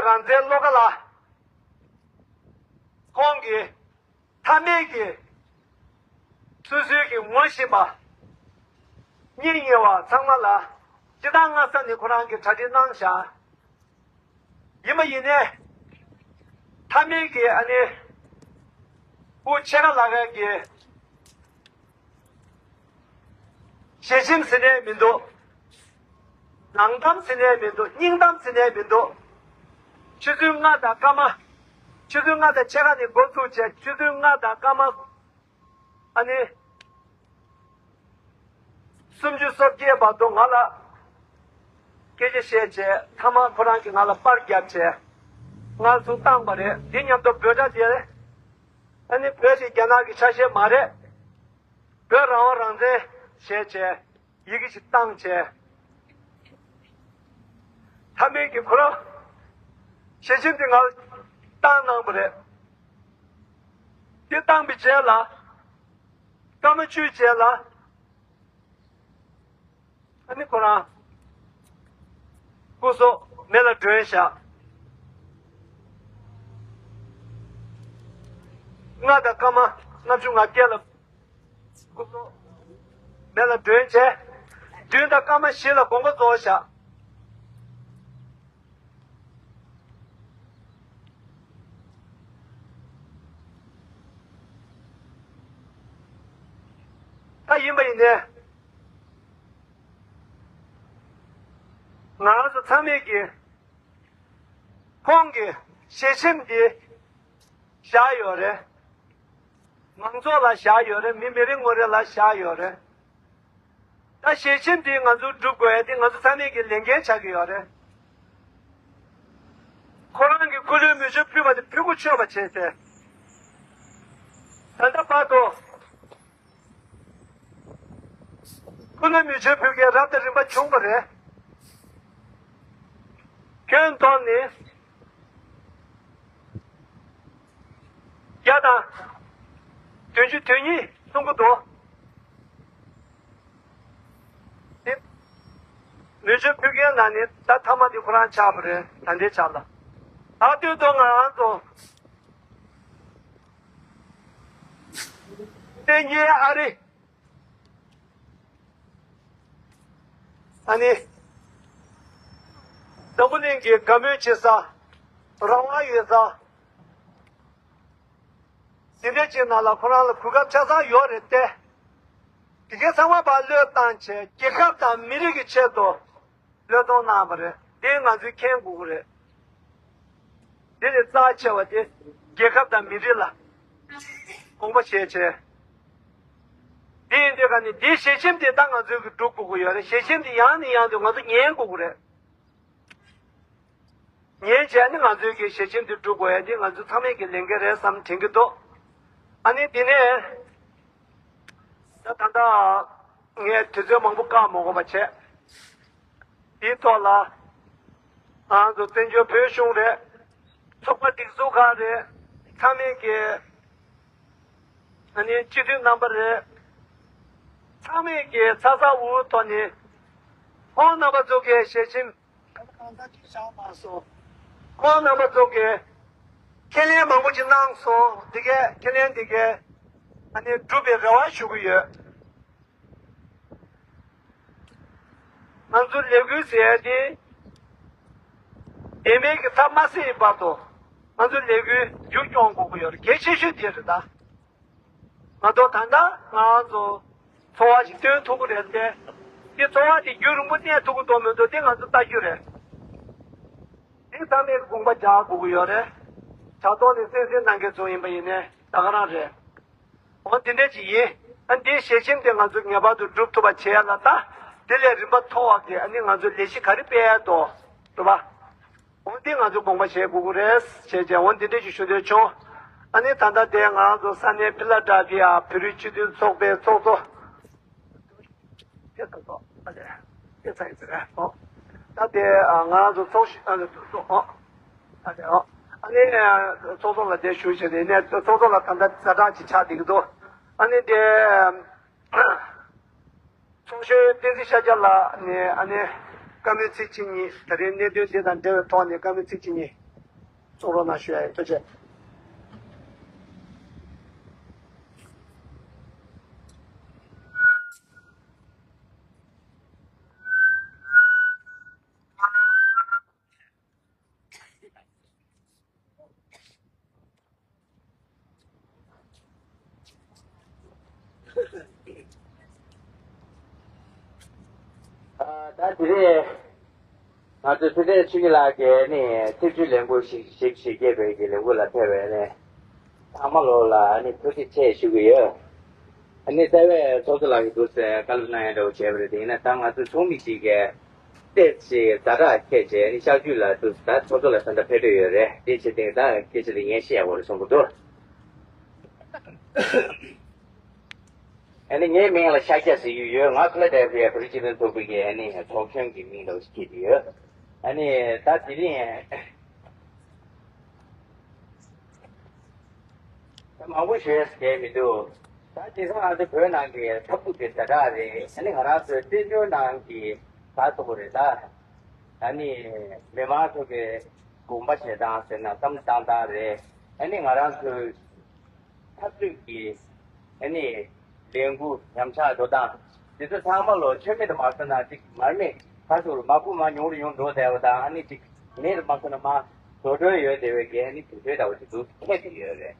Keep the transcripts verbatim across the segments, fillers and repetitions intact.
རང་བཙན་བློ་དགའ་ལགས། ཁོང་གིས་ཐ་མལ་གྱི་སོ་སོའི་གི་ངོ་ཤེས་པ་གཉེན་ཉེ་བ་ཚང་མ་ལ་སྤྱི་བཏང་སྔ་ས་ནས་ཁོ་རང་གིས་གྲ་སྒྲིག་གནང་བཞག་ཡིན་པ་ཡིན་ནའི། ཐ་མལ་གྱི་ཨ་ནི་སྐུ་ཕྱེད་ཀ་ལ་ཀ་གི་ཞལ་ཆེམས་ཟེར་ནའི་མི་འདུག་ནང་གཏམ་ཟེར་ནའི་མི་འདུག་སྙིང་གཏམ་ཟེར་ནའི་མི་འདུག་ཆུ་ཚོད་ལྔ་དང་སྐར་མ། ཆུ་ཚོད་ལྔ་དང་ཕྱེད་ཀ་ནས་འགོ་ཚུགས་བྱས་ཆུ་ཚོད་ལྔ་དང་སྐར་མ། ཨ་ནི། སུམ་ཅུ་སོ་བརྒྱད་བར་དུ་ང་ལ་སྐད་ཆ་བཤད་བྱས་མཐའ་མ་ཁོ་རང་གིས་ང་ལ་པར་བརྒྱབ་བྱས་ང་ཚུར་བཏང་བ་རེད། འདི་མཉམ་དུ་འབོད་སྒྲ་དེ་ཨ་ནི་བོད་དེ་རྒྱ་ནག་གི་ཆ་ཤས་མ་རེད། བོད་རང་དབང་རང་བཙན་བྱས་བྱས་ཡི་གེ་ཞིག་བཏང་བྱས། ཐ་མལ་གྱི་ཁོ་རང་ཞལ་ཆེམས་དེ་ང་ལ་བཏང་གནང་བ་རེད། དེ་བཏང་པའི་རྗེས་ལ་སྐར་མ་བཅུའི་རྗེས་ལ་ཨ་ནི་ཁོ་རང་སྐུ་སྲོག་མེ་ལ་སྒྲོན་བཞག་ལྔ་དང་སྐར་མ་ལྔ་བཅུ་ང་བརྒྱད་ལ་སྐུ་སྲོག་མེ་ལ་སྒྲོན་བྱས། བདུན་དང་སྐར་མ་བཞི་ལ་དགོངས་པ་རྫོགས་བཞག་ད་ཡིན་པ་ཡིན་ནའི། ང་རང་ཚོ་ཚང་མས་ཀྱིས་ཁོང་གི་ཞལ་ཆེམས་འདི་བཞག་ཡོད་རེད། མང་ཚོགས་ལ་བཞག་ཡོད་རེད། མི་མི་རེ་ངོ་རེ་ལ་བཞག་ཡོད་རེད། ད་ཞལ་ཆེམས་འདི་ང་ཚོ་སྒྲུབ་དགོས་ཡ་འདི་ང་ཚོ་ཚང་མས་ཀྱི་ལས་འགན་ཆགས་ཀྱི་ཡོད་རེད། ཁོ་རང་གི་སྐུ་ལུས་མེ་མཆོད་ཕུལ་བ་དེ་ཕྲུ་གུ་མཆོད་པ་བྱས་ཏེ། ད་ལྟ་བར་དུ་སྐུ་ལུས་མེ་མཆོད་ཕུལ་མཁན་རབ་དང་རིམ་པ་བྱུང་བ་རེད། ཁྱོན་བསྡོམས་ནི་བརྒྱ་དང་བདུན་ཅུ་དོན་གཉིས་གསུང་གི་འདུག་དེ་མེ་མཆོད་ཕུལ་མཁན་ལ་ནི་ད་ཐ་མ་དེ་ཁོ་རང་ཆགས་པ་རེད། ད་ལྟའི་ཆ་ལ་ད་དུས་ཐོག་ང་རང་ཚོ་ལྟས་ངན་ཨ་རི། ཨ་ནི། འཛམ་བུ་གླིང་གི་དགའ་མོས་བྱེད་ས། རང་དབང་ཡོད་ས། འདི་འདྲ་ཅིག་ནང་ལ་ཁོ་རང་ལ་གོ་སྐབས་ཆ་ཚང་ཡོད་རེད་དེ། དེ་གའི་ཚང་མ་ཕར་བློས་བཏང་བྱས་རྒྱལ་ཁབ་དང་མི་རིགས་ཀྱི་ཆེད་དུ་བློས་གཏོང་གནང་བ་རེད། འདི་ང་ཚོས་མཁྱེན་དགོས་ཀྱི་རེད། འདི་ལས་རྩ་ཆེ་བ་དེ་རྒྱལ་ཁབ་དང་མི་རིགས་ལ་དགོངས་པ་བཞེས་བྱས། འདི་ཡིན་དུས་ག་ནི་འདིའི་ཞལ་ཆེམས་དེ་ད་ང་ཚོས་ཀྱི་སྒྲུབ་དགོས་ཀྱི་ཡོད་རེད། ཞལ་ཆེམས་དེ་ཡང་ནས་ཡང་དུ་ང་ཚོ་ཉན་དགོས་ཀྱི་རེད། ཉན་བྱས་ནས་ང་ཚོའི་གི་ཞལ་ཆེམས་དེ་སྒྲུབ་དགོས་ཡ་འདི་ང་ཚོ་ཚང་མའི་གི་ལས་འགན་རེད་བསམ་དྲན་གྱི་འདུག་ཨ་ནི་འདི་ནས་ད་ད་ལྟ་ངས་དུས་ཚོད་མང་པོ་བཀག་མ་དགོས་པ་བྱས། དེའི་ཐོག་ལ་ང་ཚོ་བཙན་བྱོལ་བོད་གཞུང་རེད། ཚོགས་པ་སྒྲིག་འཛུགས་ཁག་རེད། ཚང་མས་ཀྱི་ཨ་ནི་སྤྱི་འཐུས་རྣམ་པ་རེད། ཚང་མས་ཀྱི་ཚ་ཚ་འུར་འུར་ཐོག་ནས་ཁོང་རྣམ་པ་ཚོ་གི་ཞལ་ཆེམས་གང་དག་གང་དག་ཅིག་བཞག་མ་སོང་། ཁོང་རྣམ་པ་ཚོ་གི་ཁས་ལེན་མང་པོ་ཅིག་གནང་སོང་། འདི་གས་ཁས་ལེན་འདི་གས་ཨ་ནི་འགྲུབ་པའི་རེ་བ་ཞུ་གི་ཡོད། ང་ཚོ་ལས་འགུལ་ཟེར་ཡ་དེ་བདེན་པའི་གི་ཚབ་མ་སེ་ཡིན་བར་དུ་ང་ཚོ་ལས་འགུལ་རྒྱུན་སྐྱོང་དགོས་ཀྱི་ཡོད་རེད། གལ་ཆེ་ཤོས་དེ་རེད་ད། ང་ཚོ་ད་ལྟ་ང་ཚོ་ཚོར་བ་ཞིག་སྟོན་ཐུབ་ཀྱི་རེད་དེ། དེ་ཚོར་བ་དེ་རྒྱུན་རིང་པོ་གནས་ཐུབ་ཀྱི་འདུག་མི་འདུག་དེ་ང་ཚོ་ལྟ་རྒྱུ་རེད། དེ་ཚང་མས་དགོངས་པ་རྒྱག་དགོས་ཀྱི་ཡོད་རེད། དྲ་ཐོག་ནས་གསན་གཟིགས་གནང་མཁན་ཚོ་ཡིན་པ་ཡིན་ནའི་ད་ག་རང་རེད། འོ་དེ་འདྲ་ཅིག་ཡིན། ཨ་འདིའི་ཞལ་ཆེམས་དེ་ང་ཚོས་ངེས་པར་དུ་འགྲུབ་ཐུབ་པ་བྱེད་ཡ་ལ་ད་དེ་ལས་རིམ་པ་མཐོ་བ་གི་ཨ་ནི་ང་ཚོས་ལས་གཞི་ག་རེ་སྤེལ་ཡ་འདུག་རེད་པ། འོ་འདི་ང་ཚོས་དགོངས་པ་བཞེས་དགོས་ཀྱི་རེད་ཅེས་བྱས་འོ་འདི་འདྲ་ཞིག་ཞུ་འདོད་བྱུང་། ཨ་ནི་ད་ལྟ་དེ་ང་ཚོ་ས་གནས་ཕི་ལ་ཌེལ་ཕི་ཡ་བོད་རིགས་སྤྱི་མཐུན་ཚོགས་པའི་ཚོགས་གཙོ། དེ་ད་ལྟ་ཨ་ལས་དེ་ཚ་ཡིན་ཟེར་ཨོ། ད་དེ་ང་ཚོ་ཚོགས་ཞུ་ཨ་ནི་ཚོགས་གཙོ་ཨོ། ཨ་ནི་ཨ་ནི་ཚོགས་གཙོ་ལ་དེ་ཞུ་བྱས་ནས་ནས་ཚོགས་གཙོ་ལ་ད་ལྟ་ཛ་དྲག་ཅིག་ཆགས་བསྡད་ཀྱི་འདུག་ཨ་ནི་དེ། ཚོགས་གཞོན་བསྟན་འཛིན་ཤཱཀྱ་ལགས་ནས་ཨ་ནི་བཀའ་མོལ་ཚིག་གཅིག་གཉིས། ད་རེས་གནད་དོན་འདི་དང་འབྲེལ་བའི་ཐོག་ནས་བཀའ་མོལ་ཚིག་གཅིག་གཉིས་ གསུང་རོགས་གནང་ཞུ་ཡ་ཡིན། ཐུགས་རྗེ་ཆེ། ཨ། ད་དེ་རིང་ང་ཚོ་ཕུན་ཚོགས་ཆོས་སྐྱིད་ལགས་ཀྱིས་ནི་ཐེབས་ཇུས་ལས་འགུལ་ཞིག་ཞིག་ཞིག་སྐྱེས་པའི་གི་ལས་འགུལ་ལ་ཕེབས་པའི་ནི་ཚང་མ་ལོ་ལ་ནི་ཐུགས་རྗེ་ཆེ་ཞུ་གི་ཡོད། ཨ་ནི་རྩ་བའི་ཚོགས་གཙོ་ལགས་ཀྱིས་འདུག་སེ་བཀའ་སློབ་གནང་ཡ་འདྲ་བོ་བྱས་པ་རེད། དེ་ཡིན་ན་ད་ང་ཚོ་ཚོགས་མི་ཞིག་གིས་ཏོག་ཙམ་ཛ་དྲག་ཁྱད་བྱས་ནི་གཤག་བཅོས་ལ་འདུག་ད་ཚོགས་གཙོ་ལགས་ད་ལྟ་ཕེབས་འདོད་ཡོད་རེད། དེ་བྱས་ཏེ་ད་སྐད་ཆ་དེ་ངས་བཤད་ཡག་པོ་རེད་བསམ་གྱི་འདུག་ཨ་ནི་ངའི་མིང་ལ་ཤཱཀྱ་ཟེར་གྱི་ཡོད། ང་ཕི་ལ་ཌེལ་ཕི་ཡ་བོད་རིགས་སྤྱི་མཐུན་ཚོགས་པའི་གི་ཨ་ནི་ཚོགས་གཞོན་གྱི་མིང་འདྲ་བོ་ཞིག་འཁྱེར་གྱི་ཡོད། ཨ་ནི་ད་དེ་རིང་ད་མང་པོ་ཞུ་ཡས་མི་འདུག་ད་དེང་སང་ང་ཚོ་བོད་ནང་གི་འཐབ་རྩོད་དེ་ཛ་དྲག་རེད། ཨ་ནི་ང་རང་ཚོའི་བཙན་བྱོལ་ནང་གི་ག་ཚོད་རེད་ད། ཨ་ནི་མི་མང་ཚོ་གི་དགོངས་པ་བཞེས་སྟངས་ཟེར་ན་བསམ་བློ་བཏང་སྟངས་རེད། ཨ་ནི་ང་རང་ཚོའི་འཐབ་རྩོད་ཀྱི་ཨ་ནི་ལས་འགུལ་ཉམས་ཆག་འགྲོ་སྟངས་དེ་ཚོ་ཚང་མ་ལོ་ཆོས་མེད་དུ་མ་སོང་ན་ཅིག་མར་མེད་ཁ་ཚུར་མ་ཁུ་མ་ཉུང་རུ་ཉུང་འགྲོ་བསྡད་པ་དང་། ཨ་ནི་ཅིག་མེད་དུ་མ་སོང་ན་མ་འགྲོ་གྲོན་ཡོད་བསྡད་པའི་གི་ཨ་ནི་དུས་ཚོད་འདྲ་བོ་ཅིག་འདུག་འཁེལ་བསྡད་ཡོད་རེད།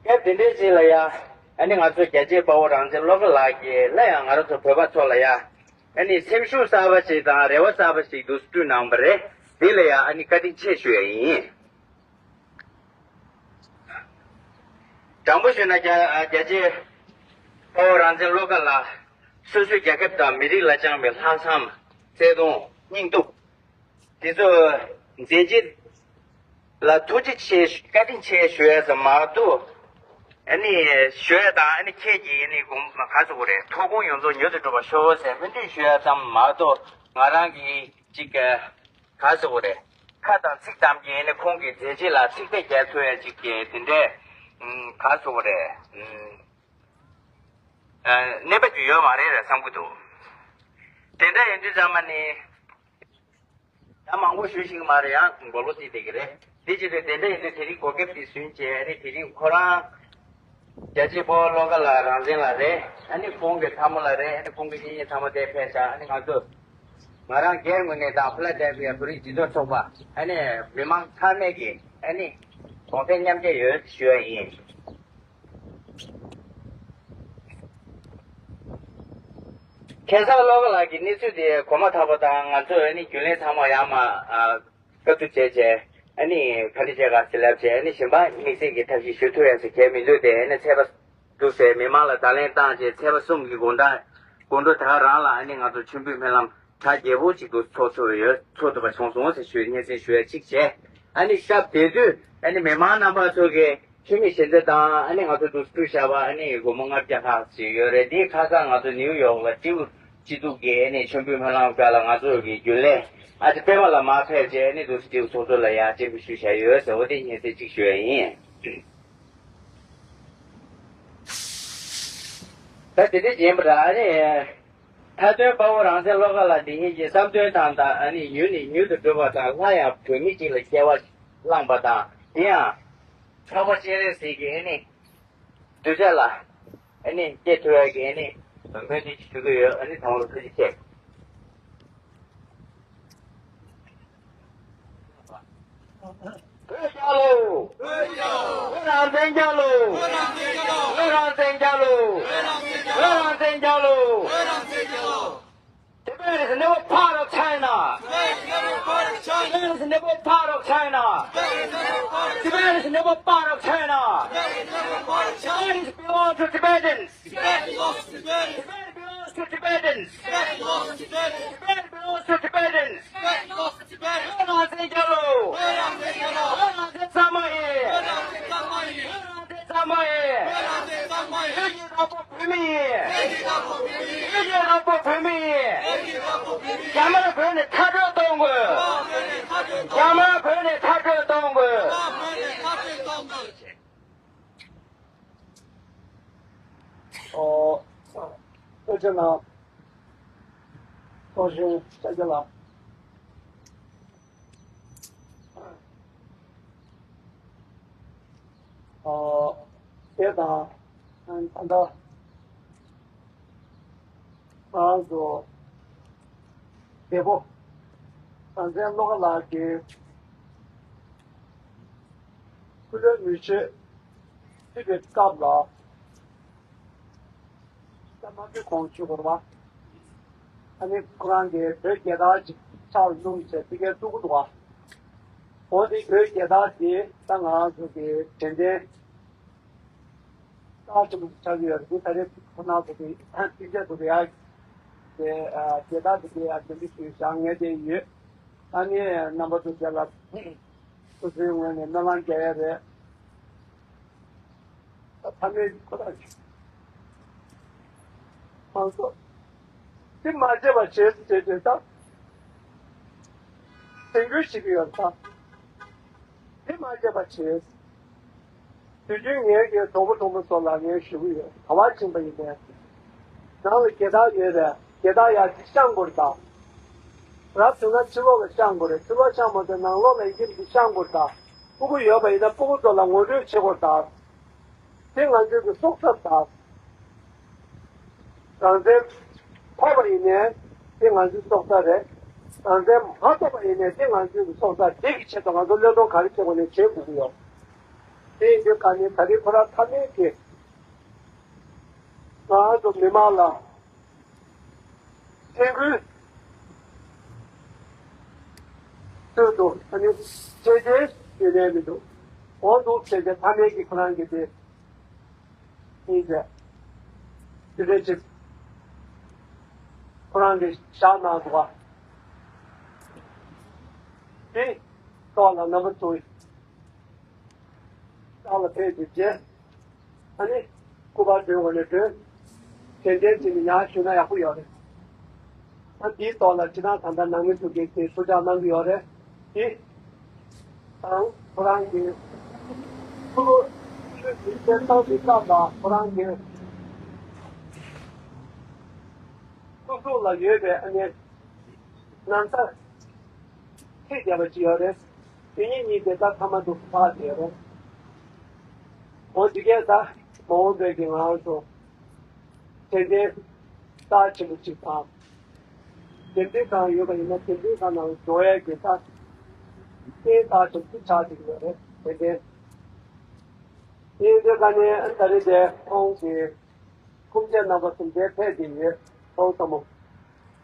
སྐབས་དེ་འདྲའི་ཅིག་ལ་ཡ་ཨ་ནི་ང་ཚོ་རྒྱལ་གཅེས་དཔའ་བོ་རང་བཙན་བློ་དགའ་ལགས་ཀྱིས་སླར་ཡང་ང་རང་ཚོ་བོད་པ་ཚོ་ལ་ཡ་ཨ་ནི་སེམས་ཤུགས་གསར་པ་ཞིག་དང་རེ་བ་གསར་པ་ཞིག་འདུག་སེ་བསྐྲུན་གནང་བ་རེད། དེ་ལ་ཡ་ཨ་ནི་བཀའ་དྲིན་ཆེ་ཞུ་ཡ་ཡིན། དྲང་པོ་ཞུས་ན་རྒྱ་རྒྱལ་གཅེས་དཔའ་བོ་རང་བཙན་བློ་དགའ་ལགས་སོ་སོའི་རྒྱལ་ཁབ་དང་མི་རིགས་ལ་བཅངས་པའི་ལྷག་བསམ། བརྩེ་དུང་། སྙིང་སྟོབས། དེ་ཚོ་མཛད་རྗེས་ལ་ཐུགས་རྗེ་ཆེ་བཀའ་དྲིན་ཆེ་ཞུ་ཡ་ཙམ་མ་གཏོགས། ཨ་ནི་ཞུ་ཡ་དང་ཨ་ནི་ཁྱེད་ཀྱིས་ཨ་ནི་དགོངས་ག་ཚོད་རེད། ཐུགས་དགོངས་ཡོངས་རྫོགས་མྱུར་དུ་འགྲུབ་པར་ཤོག་ཟེར་སྨོན་འདུན་ཞུ་ཡ་ཙམ་མ་གཏོགས། ང་རང་གིས་ཅིག་ག་ཚོད་རེད། ཁ་དང་ཚིག་ཙམ་གྱིས་ཨ་ནི་ཁོང་གི་མཛད་རྗེས་ལ་ཚིག་ཕྲད་རྒྱག་ཐུབ་ཡ་ཅིག་གི་དེ་འདྲའི་ག་ཚོད་རེད། གནས་བབ་ཅིག་ཡོད་མ་རེད་རེད་བསམ་གྱི་འདུག་དེ་འདྲ་ཡིན་དུས་ཙམ་པ་ནི། ད་མང་པོ་ཞུ་ཤེས་ཀྱི་མ་རེད། ཡང་མགོ་ལོག་བརྩིས་བསྡད་ཀྱི་རེད། དེ་བྱེད་དུས་དེ་འདྲ་ཡིན་དུས་དེ་རིང་གོ་སྐབས་དེ་ཟིན་བྱས། ཨ་ནི་དེ་རིང་ཁོ་རང་རྒྱལ་གཅེས་དཔའ་བོ་བློ་དགའ་ལགས་རང་བཙན་ལགས་རེད། ཨ་ནི་ཁོང་གི་ཚ་མོ་ལགས་རེད། ཨ་ནི་ཁོང་གི་གཉེན་ཉེ་ཚང་མ་དེ་ཕེབས་ཤག་ཨ་ནི་ང་ཚོ་ང་རང་སྒེར་ངོས་ནས་དང་ཕི་ལ་ཌེལ་ཕི་ཡ་བོད་རིགས་སྤྱི་མཐུན་ཚོགས་པ། ཨ་ནི་མི་མང་ཚང་མས་ཀྱི་ཨ་ནི་གདུང་སེམས་མཉམ་སྐྱེད་ཡོད་ཞུ་བ་ཡིན། ཁ་སང་བློ་དགའ་ལགས་ཀྱི་གནས་ཚུལ་དེ་གོ་མ་ཐག་པ་དང་། ང་ཚོས་ཨ་ནི་རྒྱུན་ལས་ཚང་མ་ཡར་མར་ཨ་བཀའ་བསྡུར་བྱས་བྱས། ཨ་ནི་ག་རེ་བྱས་ག་ཟེར་ལབ་བྱས། ཨ་ནི་གཞན་པ་དམིགས་བསལ་གྱི་ཐབས་ཤེས་ཞུ་ཐུབ་ཡ་ཟེར་གལ་མི་འདུག་དེ་ཨ་ནི་ཚེས་པ་འདུག་ཟེར་མི་མང་ལ་བརྡ་ལན་བཏང་བྱས། ཚེས་པ་གསུམ་གྱི་དགོང་དག་དགོང་དྲོ་དེ་ག་རང་ལ་ཨ་ནི་ང་ཚོ་མཆོད་འབུལ་སྨོན་ལམ་གྲ་རྒྱས་པོ་ཅིག་ཏུ་ཚོགས་ཐུབ་ཡོད། ཚོགས་ཐུབ་པ་བྱུང་སོང་ཟེར་ཞུ། སྙན་སེང་ཞུ་ཡ་གཅིག་བྱས། ཨ་ནི་སྐབས་དེ་དུས་ཨ་ནི་མི་མང་རྣམ་པ་ཚོ་གིས་འཐུས་མི་གཞི་རྩ་དང་ཨ་ནི་ང་ཚོ་འདུག་སེ་བསྐྲུན་བཞག་པ་ཨ་ནི་སྒོར་མོ་ལྔ་བརྒྱ་ལྷག་ཅིག་ཡོད་རེད། འདི་ཁ་སང་ང་ཚོ་ནིའུ་ཡོག་ལ་སྤྲེའུ་སྐྱིད་སྡུག་གི་ཨ་ནི་མཆོད་འབུལ་སྨོན་ལམ་སྐབས་ལ་ང་ཚོ་གི་རྒྱུན་ལས་ཨ་ཅེ་པད་མ་ལགས་མར་ཕེབས་བྱས། ཨ་ནི་འདུག་སེ་སྤྲེའུ་ཚོགས་གཙོ་ལ་ཡར་སྤྱན་འབུལ་ཞུས་བཞག་ཡོད་ཟེར། འོ་དེ་སྙན་སེང་གཅིག་ཞུ་ཡ་ཡིན། ད་དེ་འདྲ་ཡིན་པ་ར། ཨ་ནི་མཐའ་དོན་དཔའ་བོ་རང་བཙན་བློ་དགའ་ལགས་འདི་ཉིད་ཀྱི་བསམ་དོན་དང་། ད་ཨ་ནི་མྱུར་ནས་མྱུར་དུ་འགྲུབ་པ་དང་། སླར་ཡང་བོད་མི་གཅིག་ལ་སྐྱེ་བ་བླངས་པ་དང་། དེ་ཡང་འཕགས་པ་སྤྱན་རས་གཟིགས་ཀྱི་ཨ་ནི་གདུལ་བྱ་ལ་ཨ་ནི་སྐྱེ་ཐུབ་ཡ་གི་ཨ་ནི་སྨོན་འདུན་ཞུ་གི་ཡོད། ཨ་ནི་ཚང་མ་ལ་ཐུགས་རྗེ་ཆེ། བོད་རྒྱལ་ལོ། བོད་རང་བཙན་རྒྱལ་ལོ། བོད་རང་བཙན་རྒྱལ་ལོ། བོད་རང་བཙན་རྒྱལ་ལོ། Tibet is never part of China. Tibet is never part of China. Tibet is never part of China. Tibet belongs to Tibetans. Tibet belongs to Tibetans. Tibet belongs to Tibetans. Tibet belongs to Tibetans. Tibet belongs to Tibetans. Tibet belongs to Tibetans. བོད་རང་བཙན་རྒྱལ་ལོ། བོད་རང་བཙན་རྒྱལ་ལོ། བོད་རང་བཙན་གཙང་མ་ཡིན། བོད་རང་བཙན་གཙང་མ་ཡིན། བོད་རང་བཙན་གཙང་མ་ཡིན། བོད་རང་བཙན་གཙང་མ་ཡིན། བོད་ཀྱི་བདག་པོ་བོད་མི་ཡིན། བོད་ཀྱི་བདག་པོ་བོད་མི་ཡིན། བོད་ཀྱི་བདག་པོ་བོད་མི་ཡིན། བོད་ཀྱི་བདག་པོ་བོད་མི་ཡིན། རྒྱ་དམར་བོད་ནས་མཐར་སྐྲོད་གཏོང་དགོས། རྒྱ་དམར་བོད་ནས་མཐར་སྐྲོད་གཏོང་དགོས། རྒྱ་དམར་བོད་ནས་མཐར་སྐྲོད་གཏོང་དགོས། རྒྱ་དམར་བོད་ནས་མཐར་སྐྲོད་གཏོང་དགོས། ཨོ། ཨོ་ཅེ་ན། ཨོ་ཤེས་ཤཱཀྱ་ལགས། དང་། ད་ལྟ་ང་རང་ཚོ་འདས་པོ་རང་བཙན་བློ་དགའ་ལགས་ཀྱིས་སྐུ་ལས་མི་བྱེད་ཐུབ་པའི་སྐབས་ལ། ད་མ་གི་ཁོང་ཆུ་གོར་བ། ཨ་ནི་ཁོ་རང་གིས་བོད་རྒྱལ་དར་ཅིག་ཕྱག་ལ་བཟུང་བྱས་ཕ་གིར་བཙུགས་ཀྱི་འདུག་བ། འོ་དེ་བོད་རྒྱལ་དར་དེ་ད་ང་རང་ཚོ་གི་དྲན་རྟེན་རྩ་ཆེན་པོ་ཆགས་ཀྱི་ཡོད་རེད། ད་རེས་ཁོ་རང་ཚོ་གི་ཐུགས་རྗེ་ཐུགས་རེ་ཡག་དེ་རྒྱལ་དར་དེ་གའི་ཡར་དེ་འདྲ་ཞིག་བཞག་ངེས་དེ་ཡོད། ཨ་ནི་རྣམ་པ་ཚོ་དེ་ལ་སོ་སོའི་ངོས་ནས་སྨོན་ལམ་རྒྱག་ཡ་རེད། ད་ཕ་མེས་ཀྱི་ཁོ་ཐག་ཆོད། མང་ཚོགས་དེ་མ་བརྗེད་པ་བྱེད་ཟེར་དེ་ད་དྲན་སྐུལ་བྱེད་ཀྱི་ཡོད་ད། དེ་མ་བརྗེད་པ་བྱེད། དུས་རྒྱུན་ངའི་གི་གྲོགས་པོ་གྲོགས་མོ་ཚོ་ལ་ངས་ཞུ་གི་ཡོད། ག་བ་ཕྱིན་པ་ཡིན་ནའི་ནང་ལ་རྒྱལ་དར་ཡོད་རེད། རྒྱལ་དར་ཡར་གཅིག་བཤམས་དགོས་རེད་ད། རབ་བྱུང་ན་ཕྱི་ལོགས་ལ་བཤམས་དགོས་རེད། ཕྱི་ལོགས་བཤམས་མ་ཐུབ་ནང་ལོགས་ལ་ཡིན་གཅིག་མིན་གཅིག་བཤམས་དགོས་རེད་ད། སྤུ་གུ་ཡོད་པ་ཡིན་ན་སྤུ་གུ་ཚོ་ལ་ངོ་སྤྲོད་བྱེད་དགོས་རེད་ད། དེ་ང་ཚོའི་གི་སྲོག་རྩ་དང་། རང་བཙན་ཐོབ་པ་ཡིན་ནའི་དེ་ང་ཚོའི་སྲོག་རྩ་རེད། རང་བཙན་མ་ཐོབ་པ་ཡིན་ནའི་དེ་ང་ཚོའི་གི་སྲོག་རྩ། དེ་གི་ཆེད་དུ་ང་ཚོ་བློས་གཏོང་ག་རེ་བྱེད་དགོས་ནའི་བྱེད་དགོས་ཀྱི་ཡོད། དེ་ཡིན་དུས་ག་ནས་ད་རེས་ཁོ་རང་ཐ་མའི་གི་ང་ཚོ་མི་མང་ལ་དྲན་སྐུལ་ཚུལ་དུ་ཨ་ནི་བྱས་རྗེས་ཡོད་ནའི་མི་འདུག་འོ་འདུག་བྱས་རྗེས་ཐ་མའི་གི་ཁོ་རང་གི་དེ་ཡིན་ཟེར། དེ་འདྲ་ཅིག་ཁོ་རང་གིས་བཞག་གནང་འདུག་ག་དེ་ཐོག་ལ་རྣམ་པ་ཚོས་ལ་ཕེབས་ཀྱི་རྗེས། ཨ་ནི་སྐུ་པར་སྒྲོན་དགོས་ནས་སྒྲོན། དྲན་རྟེན་ཅིག་ནི་ཡར་ཞུས་ན་ཡག་པོ་ཡོད་རེད། ཨ་འདིའི་ཐོག་ལ་སྤྱིར་བཏང་ད་ལྟ་ནང་མི་ཚོ་གིས་དེ་ཐུགས་འཇགས་གནང་གི་ཡོད་རེད། དེ་དང་ཁོ་རང་གི་ཐུགས་ལུས་ཀྱི་སེམས་བཏང་དུས་སྐབས་ལ་ཁོ་རང་གི་ཐུགས་ཐུགས་ལ་ཡོད་པའི་ཨ་ནི་ན་ཚ་ཁྲིད་བསྡད་པ་ཅིག་ཡོད་རེད། དེ་གཉིས་གཉིས་དེ་ད་ཐ་མ་འདུག་ཕར་བསྡད་རེད། འོ་དེ་གས་ད་མ་འོངས་པའི་གི་ང་རང་ཚོ་དྲན་རྟེན་རྩ་ཆེན་པོ་གཅིག་དང་། དེ་འདྲའི་གང་ཡོད་པ་ཡིན་ན་དེ་འདྲའི་གང་ནང་འགྲོ་ཡས་ཀྱི་ད་རྟེན་རྩ་ཆེན་པོ་ཆགས་ཀྱི་ཡོད་རེད། དེ་འདྲའི་དེ་འདྲའི་ག་ནས་ད་རེས་དེ་ཁོང་གི་སྐུ་མཆེད་རྣམ་པ་གསུམ་དེ་ཕེབས་ཀྱི་ཡོད། ཁོང་ཚང་མ་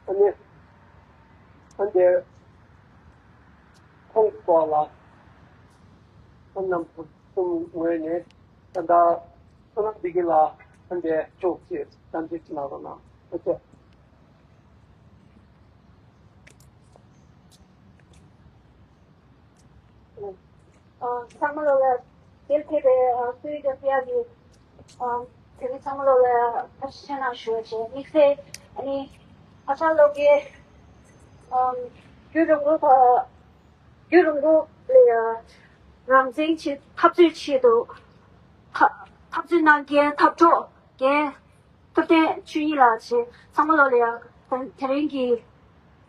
ཨ་ནི་ཨ་འདྲའི་ཁོང་སྐོར་ལ་ཁོང་རྣམ་པ་གསུམ་ངོས་ནས་ད་ལྟ་བསོད་ནམས་བདེ་སྐྱིད་ལགས་ཨ་འདྲའི་ཕྱོགས་ཀྱི་བསམ་ཚུལ་ཅིག་གནང་རོགས་གནང་། ཨ་ཙི། ཚང་མ་ལོ་ལ་དེར་ཕེབས་པའི་སྐུའི་འདོན་པ་གི་དེ་རིང་ཚང་མ་ལོ་ལ་ཐུགས་རྗེ་ཆེ་གནང་ཞུ་བ་བྱས། དམིགས་བསལ་ཨ་ནི་ཨ་ཞང་ལོ་གིས་རྒྱུན་རིང་པོ་བ་རྒྱུན་རིང་པོ་ལ་ཡང་རང་བཙན་ཆེད་འཐབ་རྩོད་ཆེད་དུ་འཐབ་འཐབ་རྩོད་གནང་མཁན་འཐབ་གྲོགས་རྒན་ཐུབ་བསྟན་ཆོས་ཉིད་ལགས་བྱས། ཚང་མ་ལོ་ལ་ཡང་དེ་རིང་གི་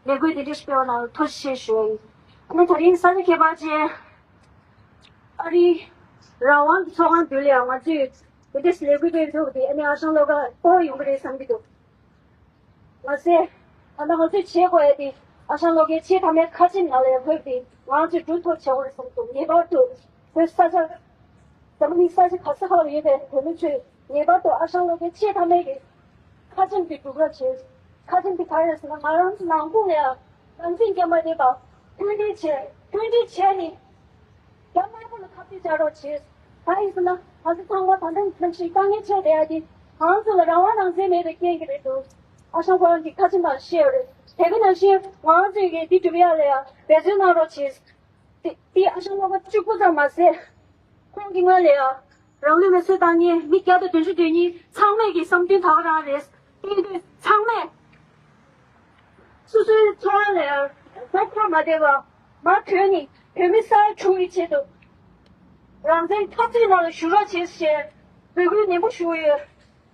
ལས་འགུལ་འདི་འདྲ་ཞིག་སྤེལ་བ་ནང་ཐུགས་རྗེ་ཆེ་ཞུ་ཡ་ཡིན། ཨ་ནི་དེ་རིང་ས་ཆ་ཁྱད་པར་ཅན་ཨ་རིའི་རང་དབང་གི་ཚོགས་ཁང་མདུན་ལ་ཡང་ང་ཚོས་འདི་འདྲ་ཞིག་ལས་འགུལ་སྤེལ་ཐུབ་པ་དེ་ཨ་ནི་ཨ་ཞང་ལོ་ག་སྤོ་བོ་ཡོང་གི་རེད་བསམ་གྱི་འདུག་མ་ཟད། ད་ལྟ་ང་ཚོས་བྱེད་དགོས་ཡ་དེ་ཨ་ཞང་ལོ་གའི་ཆེས་མཐའ་མའི་ཁ་ཆེམས་ནང་ལ་ཡང་བཀོད་དེ་ང་ཚོས་སྒྲུབ་ཐུབ་བྱེད་དགོས་རེད་བསམ་འདུག་ངེས་པར་དུ་བོད་ས་ཆ། འཛམ་བུ་གླིང་ས་ཆ་ག་ས་ག་ལ་ཡོད་པའི་བོད་མི་ཚོས་ངེས་པར་དུ་ཨ་ཞང་ལོ་གའི་ཆེས་མཐའ་མའི་གི་ཁ་ཆེམས་དེ་སྒྲུབ་རོགས་བྱེད། ཁ་ཆེམས་དེ་ག་རེ་རེད་ཟེར་ན་ང་རང་ཚོ་ནང་ཁུལ་ལ་ཡང་རང་བཙན་སྐྱོན་མ་བསྡད་པ་མཐུན་སྒྲིལ་བྱས། མཐུན་སྒྲིལ་བྱས་ནས། རྒྱ་དམར་པོ་ལ་ཁ་གཏད་བཅག་རོགས་བྱེད། གང་ཡིན་ཟེར་ན་ང་ཚོ་ཚང་མ་ད་ལྟ་ནང་བཞིན་དཀའ་ངལ་འཕྲད་བསྡད་ཡ་དེ་ང་ཚོ་ལ་རང་དབང་རང་བཙན་མེད་པའི་རྐྱེན་གྱིས་རེད་འདུག་ཨ་ཞང་ཁོ་རང་གིས་ཁ་ཆེམས་ནང་བཤད་ཡོད་རེད། དེ་ག་ནང་བཞིན་ང་ཚོས་ཀྱི་འདི་སྒྲུབ་ཡ་ལ་ཡ་འབད་བརྩོན་གནང་རོགས་བྱེད། དེ་དེ་ཨ་ཞང་ལོ་ག་གཅིག་པུ་ཙམ་མ་ཟད། ཁོང་གི་སྔོན་ལ་ཡ་རང་ལུས་མེ་གསོད་བཏང་མཁན་མི་བརྒྱ་དང་བདུན་ཅུ་དོན་གཉིས་ཚང་མས་ཀྱི་བསམ་འདུན་ད་ག་རང་རེད། དེ་ཡིན་དུས་ཚང་མས་སོ་སོའི་འཚོ་བ་ལ་ཡང་མགོ་འཁོར་མ་བསྡད་པར་མར་བྲོས་ནས་བོད་མི་གསར་བྱུང་གི་ཆེད་དུ་རང་བཙན་འཐབ་རྩོད་ནང་ལ་ཞུགས་རོགས་བྱེད་ཞེས་འབོད་སྐུལ་ནན་པོ་ཞུ་གི་ཡོད།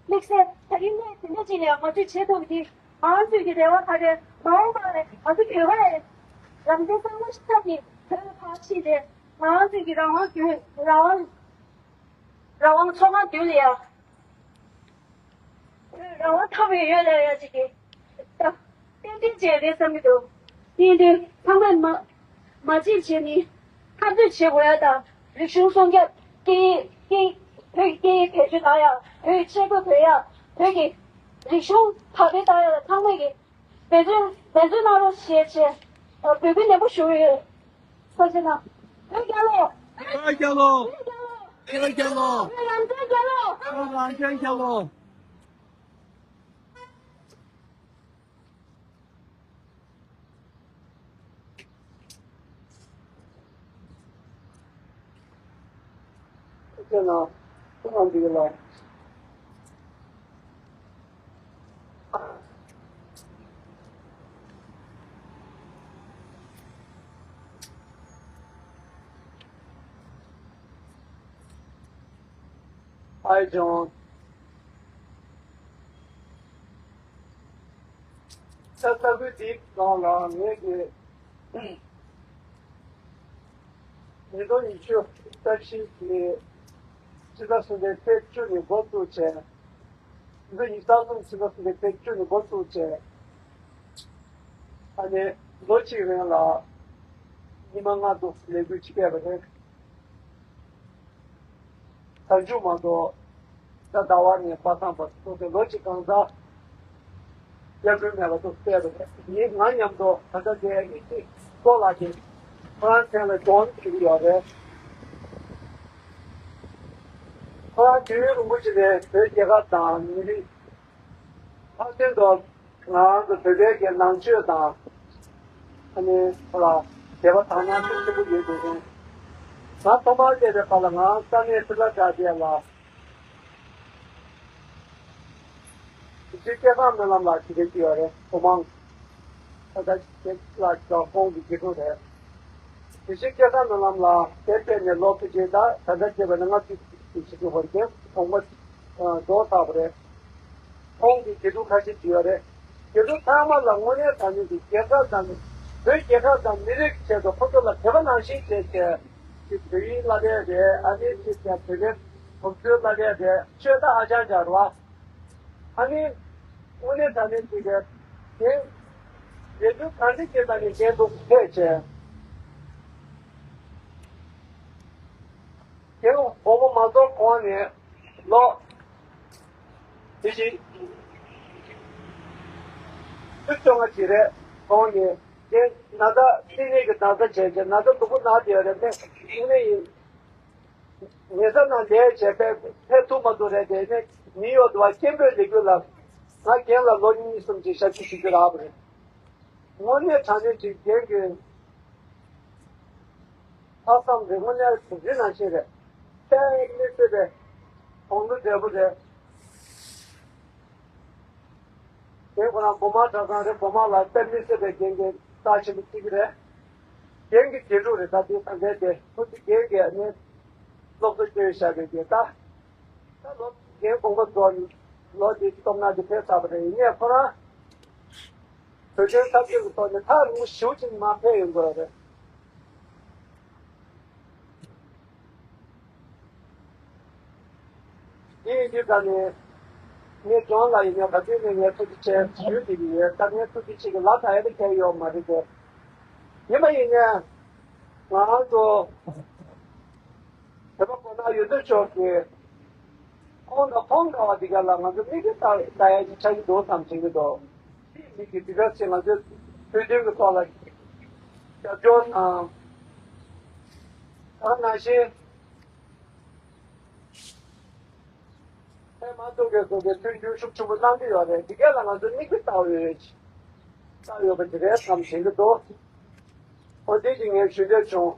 དམིགས་བསལ་ད་རིང་གནས་དེ་འདྲ་ཅིག་ལ་ཡང་ང་ཚོས་བྱེད་ཐུབ་པ་དེ་ང་ཚོས་ཀྱི་རེ་བ་ད་རེད། མ་འོངས་པར་ང་ཚོ་བོད་པ་རེད། རང་བཙན་གཙང་མ་ཞིག་ཐོབ་ནས་བོད་ལ་ཕར་ཕྱིན་ཏེ་ང་ཚོས་ཀྱི་རང་དབང་རྒྱུན་རང་དབང་། རང་དབང་ཚོགས་ཁང་མདུན་ལ་ཡ། བོད་རང་དབང་ཐོབ་ཡོད་ཡོད་ལ་ཡ་ཅིག་གི། ད་ཏན་ཏན་བྱས་རེད་བསམ་གྱི་འདུག་དེ་ཡིན་དུས་ཚང་མས་མ་མ་བརྗེད་བྱས་ནས་འཐབ་རྩོད་བྱེད་དགོས་ཡ་དང་། རིག་གཞུང་སྲུང་སྐྱོབ། སྐད་ཡིག་སྐད་ཡིག་བོད་ཀྱི་སྐད་ཡིག་བེད་སྤྱོད་གཏང་ཡ། བོད་ཀྱི་ཆས་གོས་གོན་ཡ། བོད་ཀྱི་རིག་གཞུང་དར་སྤེལ་གཏང་ཡ་ལ་ཚང་མས་ཀྱི་འབད་བརྩོན་འབད་བརྩོན་གནང་རོགས་ཞེས་བྱས་འབོད་སྐུལ་ནན་པོ་ཞུ་གི་ཡོད། ཐུགས་རྗེ་གནང་། བོད་རྒྱལ་ལོ། བོད་རྒྱལ་ལོ། བོད་རྒྱལ་ལོ། བོད་རང་བཙན་རྒྱལ་ལོ། བོད་རང་བཙན་རྒྱལ་ལོ། ཁྱེད་རང་ཁོང་འདི་ལ། ཨའི་ཇོན། ས་ས་ཁུལ་འདིའི་སྒང་ལ་ངེད་ཀྱི་ཉིས་སྟོང་ཉི་ཤུ་རྩ་བཞི་གི་ཕྱི་ཟླ་གསུམ་པའི་ཚེས་བཅུ་ནས་འགོ་བཙུགས་བྱས། ཉིས་སྟོང་ཉི་ཤུ་རྩ་གསུམ་ཕྱི་ཟླ་གསུམ་པའི་ཚེས་བཅུ་ནས་འགོ་བཙུགས་བྱས། ཨ་ནི་ལོ་གཅིག་རིང་ལ་ཉི་མ་ལྔ་དུ་ལས་འགུལ་ཅིག་སྤེལ་བ་རེད། བྱང་ཆུབ་མ་གཏོགས་ད་ཟླ་བ་ནས་པ་སངས་པ་ཐུག་སྟེ་ལོ་གཅིག་གང་ཟག་ཡར་སྐུལ་མེད་པ་འདུག་བལྟས་པ་རེད། ངས་ང་མཉམ་དུ་ད་ལྟ་དེ་ཨི་ཐི་ཀོ་ལ་གི་ཁོ་རང་མཚན་ལ་ཇོན་ཞུ་གི་ཡོད་རེད། ཁོ་རང་དུས་ཡུན་རིང་པོ་ཞིག་ནས་བོད་རྒྱལ་ཁབ་དང་མི་རིགས་ལྷག་དོན་དུ་ང་རང་ཚོ་བོད་པའི་གི་ནང་ཆོས་དང་ཨ་ནི་ཁོ་ལ་དད་པ་དག་སྣང་ཤུགས་ཆེན་པོ་ཡོད་འདུག །ང་ཐོག་མར་བལྟས་པའི་སྐབས་ལ་ང་རྩ་ནས་ཕི་ལ་ཌེལ་ཕི་ཡ་ལ། དེ་བཞིན་སྐལ་བཟང་སྨོན་ལམ་ལགས་ཞུ་མཁན་ཅིག་ཡོད་རེད། སྒོ་མང་། ད་ལྟ་ཁྱེད་ལ་ཁྱོད་ཁོང་གི་དགེ་ཕྲུག་རེད། དེ་བཞིན་སྐལ་བཟང་སྨོན་ལམ་ལགས་དེ་ཕེབས་ནས་ལོ་ཕལ་ཆེར་ད་ད་ལྟ་བྱས་པ་ན་ལྔ་བཅུ་ཞིག་འགྲོ་བར་གྱི་གོང་མ་རྫོགས་ཚར་བ་རེད། ཁོང་གི་དགེ་ཕྲུག་ཁ་ཤས་ཅིག་ཡོད་རེད། དགེ་ཕྲུག་ཚང་མ་ལ་དངོས་གནས་དྲང་གནས་ཀྱི་རྒྱལ་ཁབ་དང་བོད་རྒྱལ་ཁབ་དང་མི་རིགས་ཆེད་དུ་ཁོ་ཚོ་ལ་དད་པ་ནང་བཞིན་བྱས་བྱས་ཀྱི་བོད་ཡིག་བསླབ་ཡས་རེད། ཨ་ནི་ཅིག་ཀྱང་བོད་པའི་གོམས་སྲོལ་བསླབ་ཡས་རེད། ཆོས་ད་ཨ་ཅག་ཅག་རེད་བ། ཨ་ནི་དངོས་གནས་དྲང་གནས་ཀྱི་རེད། དེ་རེ་འདུན་གང་འདྲ་བྱས་ཙང་ནས་བྱས་འདུག་ཕེབས་བྱས། དེ་དགོངས་པ་མ་རྫོགས་གོང་ནས་ལོ་དེ་བཞིན་ཕྱིར་བཅོ་ལྔ་བྱས་རེད། གོང་ནས་དེ་ན་ཚ་སེམས་ནད་ཀྱི་ན་ཚ་བྱས་བྱས་ན་ཚ་སྡུག་པོ་ན་བསྡད་ཡོད་རེད། དེ་དངོས་གནས་ཡིན། ཉེ་ས་ན་ལས་བྱས་པས་ཕེབས་ཐུབ་མ་ཐུབ་རེད། དེ་ནས་མི་ཡོད་དུ་བ་སྐད་འབོད་ལས་འགུལ་ལ་ང་རྒན་ལ་ལོ་གཉིས་གསུམ་ཅིག་ཞབས་ཕྱི་ཞུ་རྒྱུ་རག་པ་རེད། དངོས་གནས་དྲང་གནས་ཅིག་རྒན་གྱི་ལྷག་བསམ་རེ་དངོས་གནས་གཟི་བརྗིད་ནང་བཞིན་རེད། དཔེ་མི་སྲིད་པའི་དགོངས་དོན་བདེ་པོ་རེད། དེ་ཁོ་རང་སྒོ་མང་གྲྭ་ཚང་རེད། སྒོ་མང་ལ་དཔེ་མི་སྲིད་པའི་རྒན་གྱི་རྩ་ཆེན་པོ་གཅིག་རེད། རྒན་གྱི་དགེ་ཕྲུག་རེད། ད་དེ་ད་ལྟའི་དེ་ཁོ་ཚོ་རྒན་གྱི་ནི་སློབ་གསོ་སྐྱོན་བཞག་པའི་རྒན་ད་ད་ལོ་རྒན་དགོངས་པ་རྫོགས་ནས་ལོ་དེ་སྟོབས་ན་དེ་ཕེབས་ཚར་བ་རེད། ཡིན་ནའི་ཁོ་རང་བོད་དོན་འཐབ་རྩོད་ཀྱི་ཐོག་ནས་ཐག་རིང་པོ་ཞེ་པོ་ཅིག་མ་ཕེབས་ཡོང་དགོས་རེད། དེ་ཡིན་དུས་ད་ནི་ངས་ཇོན་ལ་ཡིན་ན་ག་དུས་ནས་ངས་ཐུགས་རྗེ་ཆེ་ཞུ་བསྡད་ཀྱི་ཡོད། ད་ངས་ཐུགས་རྗེ་ཆེ་གི་ལ་ད་ཡ་ད་གལ་ཡོད་མ་རེད་དེ། ཡིན་པ་ཡིན་ནའི་ང་རང་ཚོ་བོད་པ་མགོ་ནག་ཡོད་ཚད་ཕྱོགས་ཀྱི་ཁོང་དང་ཁོང་འདྲ་བ་འདི་ག་ལ་ང་ཚོ་མིག་གིས་ལྟ་ལྟ་ཡ་ཅིག་ཆགས་ཀྱི་འདུག་བསམ་བྱེད་ཀྱི་འདུག །དེ་མིག་གིས་འདི་ག་ཚེ་ང་ཚོའི་བོད་དོན་གྱི་ཐོག་ལ་རྒྱབ་སྐྱོར་དང་། ད་ནང་བཞིན་ཕན་མ་ཐོགས་པའི་སོགས་པའི་མཐུན་འགྱུར་ཤུགས་ཆེན་པོ་གནང་གི་ཡོད་རེད། འདི་ག་ལ་ང་ཚོ་མིག་གིས་ལྟ་འོས་ལྟ་ཡོད་པ་འདི་རེད་བསམ་བྱེད་ཀྱི་འདུག །འོ་དེ་ཅིག་ངས་ཞུ་འདོད་བྱུང་།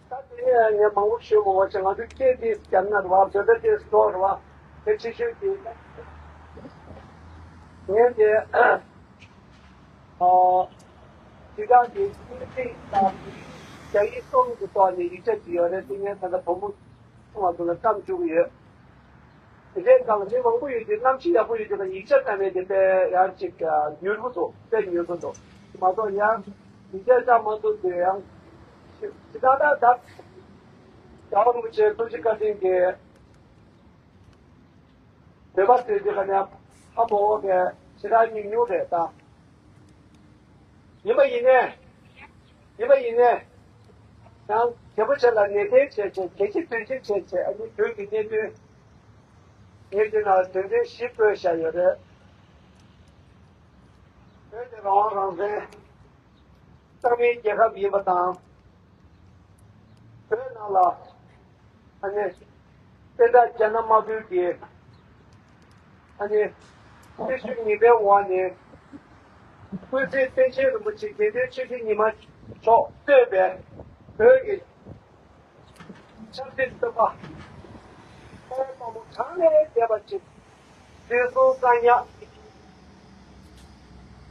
ད་དེ་ནས་ངས་མང་པོ་ཞུ་མི་དགོས་ཆེ། ང་ཚོའི་སྐད་དེ་རྒྱ་ནག་རེད་བ། བོད་པའི་སྐད་སོགས་རེད་བ། དེ་ཆེ་ཤོས་དེ་ངས་དེ་ཨ་དེ་དག་གི་ཨིན་ཇི་དང་རྒྱ་ཡིག་གསུམ་གྱི་ཐོག་ནས་ཡིག་ཆ་བྲིས་ཡོད་རེད། དེ་ངས་ད་ལྟ་བུ་མོ་ཆུང་བ་ཚོ་ལ་བཀྲམ་བཅུག་གི་ཡོད། དེ་འདྲའི་སྒང་ལ་མི་མང་པོ་ཡོད་དུས་གནམ་གཤིས་ཡག་པོ་ཡོད་དུས་ལ་ཡིག་ཆ་བཀྲམ་ཡས་དེ་དཔེ་ཡང་ཅིག་མྱུར་པོ་འདུག་དཔེ་མྱུར་པོ་འདུག་མ་གཏོགས་ཡང་ཡིག་ཆ་བཀྲམ་མ་ཐུབ་དུས་ཡང་ཞེ་དྲག་ད་ད། རྒྱལ་བ་རིན་པོ་ཆེ་ཐུགས་རྗེ་བཀའ་དྲིན་གྱིས་བོད་པ་ཟེར་དུས་ག་ནས་ཧ་མ་གོ་མཁན་ཞེ་དྲག་ཉུང་ཉུང་རེད་ད། ཡིན་པ་ཡིན་ནས། ཡིན་པ་ཡིན་ནས། ཡང་རྒྱལ་པོ་ཆེ་ལ་ངེས་གཏན་བྱས་བྱས་གལ་ཆེ་དོན་ཆེ་བྱས་བྱས་ཨ་ནི་བོད་ཀྱི་གནད་དོན། ངས་འདི་ན་དོན་ཚན་བཞི་བཀོད་བཞག་ཡོད་རེད། བོད་དེ་རང་དབང་རང་བཙན། རྩ་མེད་རྒྱལ་ཁབ་ཡིན་པ་དང་། བོད་ནང་ལ་ཨ་ནི་བསྟན་དགྲ་རྒྱ་ནག་དམར་པོའི་གི་ཨ་ནི་སྲིད་བྱུས་ངན་པའི་འོག་ནས་སྐུ་ཚེ་པཎ་ཆེན་རིན་པོ་ཆེ་དགེ་འདུན་ཆོས་ཀྱི་ཉི་མ་མཆོག་གཙོས་པའི་བོད་ཀྱི་ཆབ་སྲིད་བཙོན་པ། དཔའ་བོ་དཔའ་མོ་གྲངས་ལས་འདས་པ་ཅིག་འཛིན་བཟུང་བཀག་ཉར།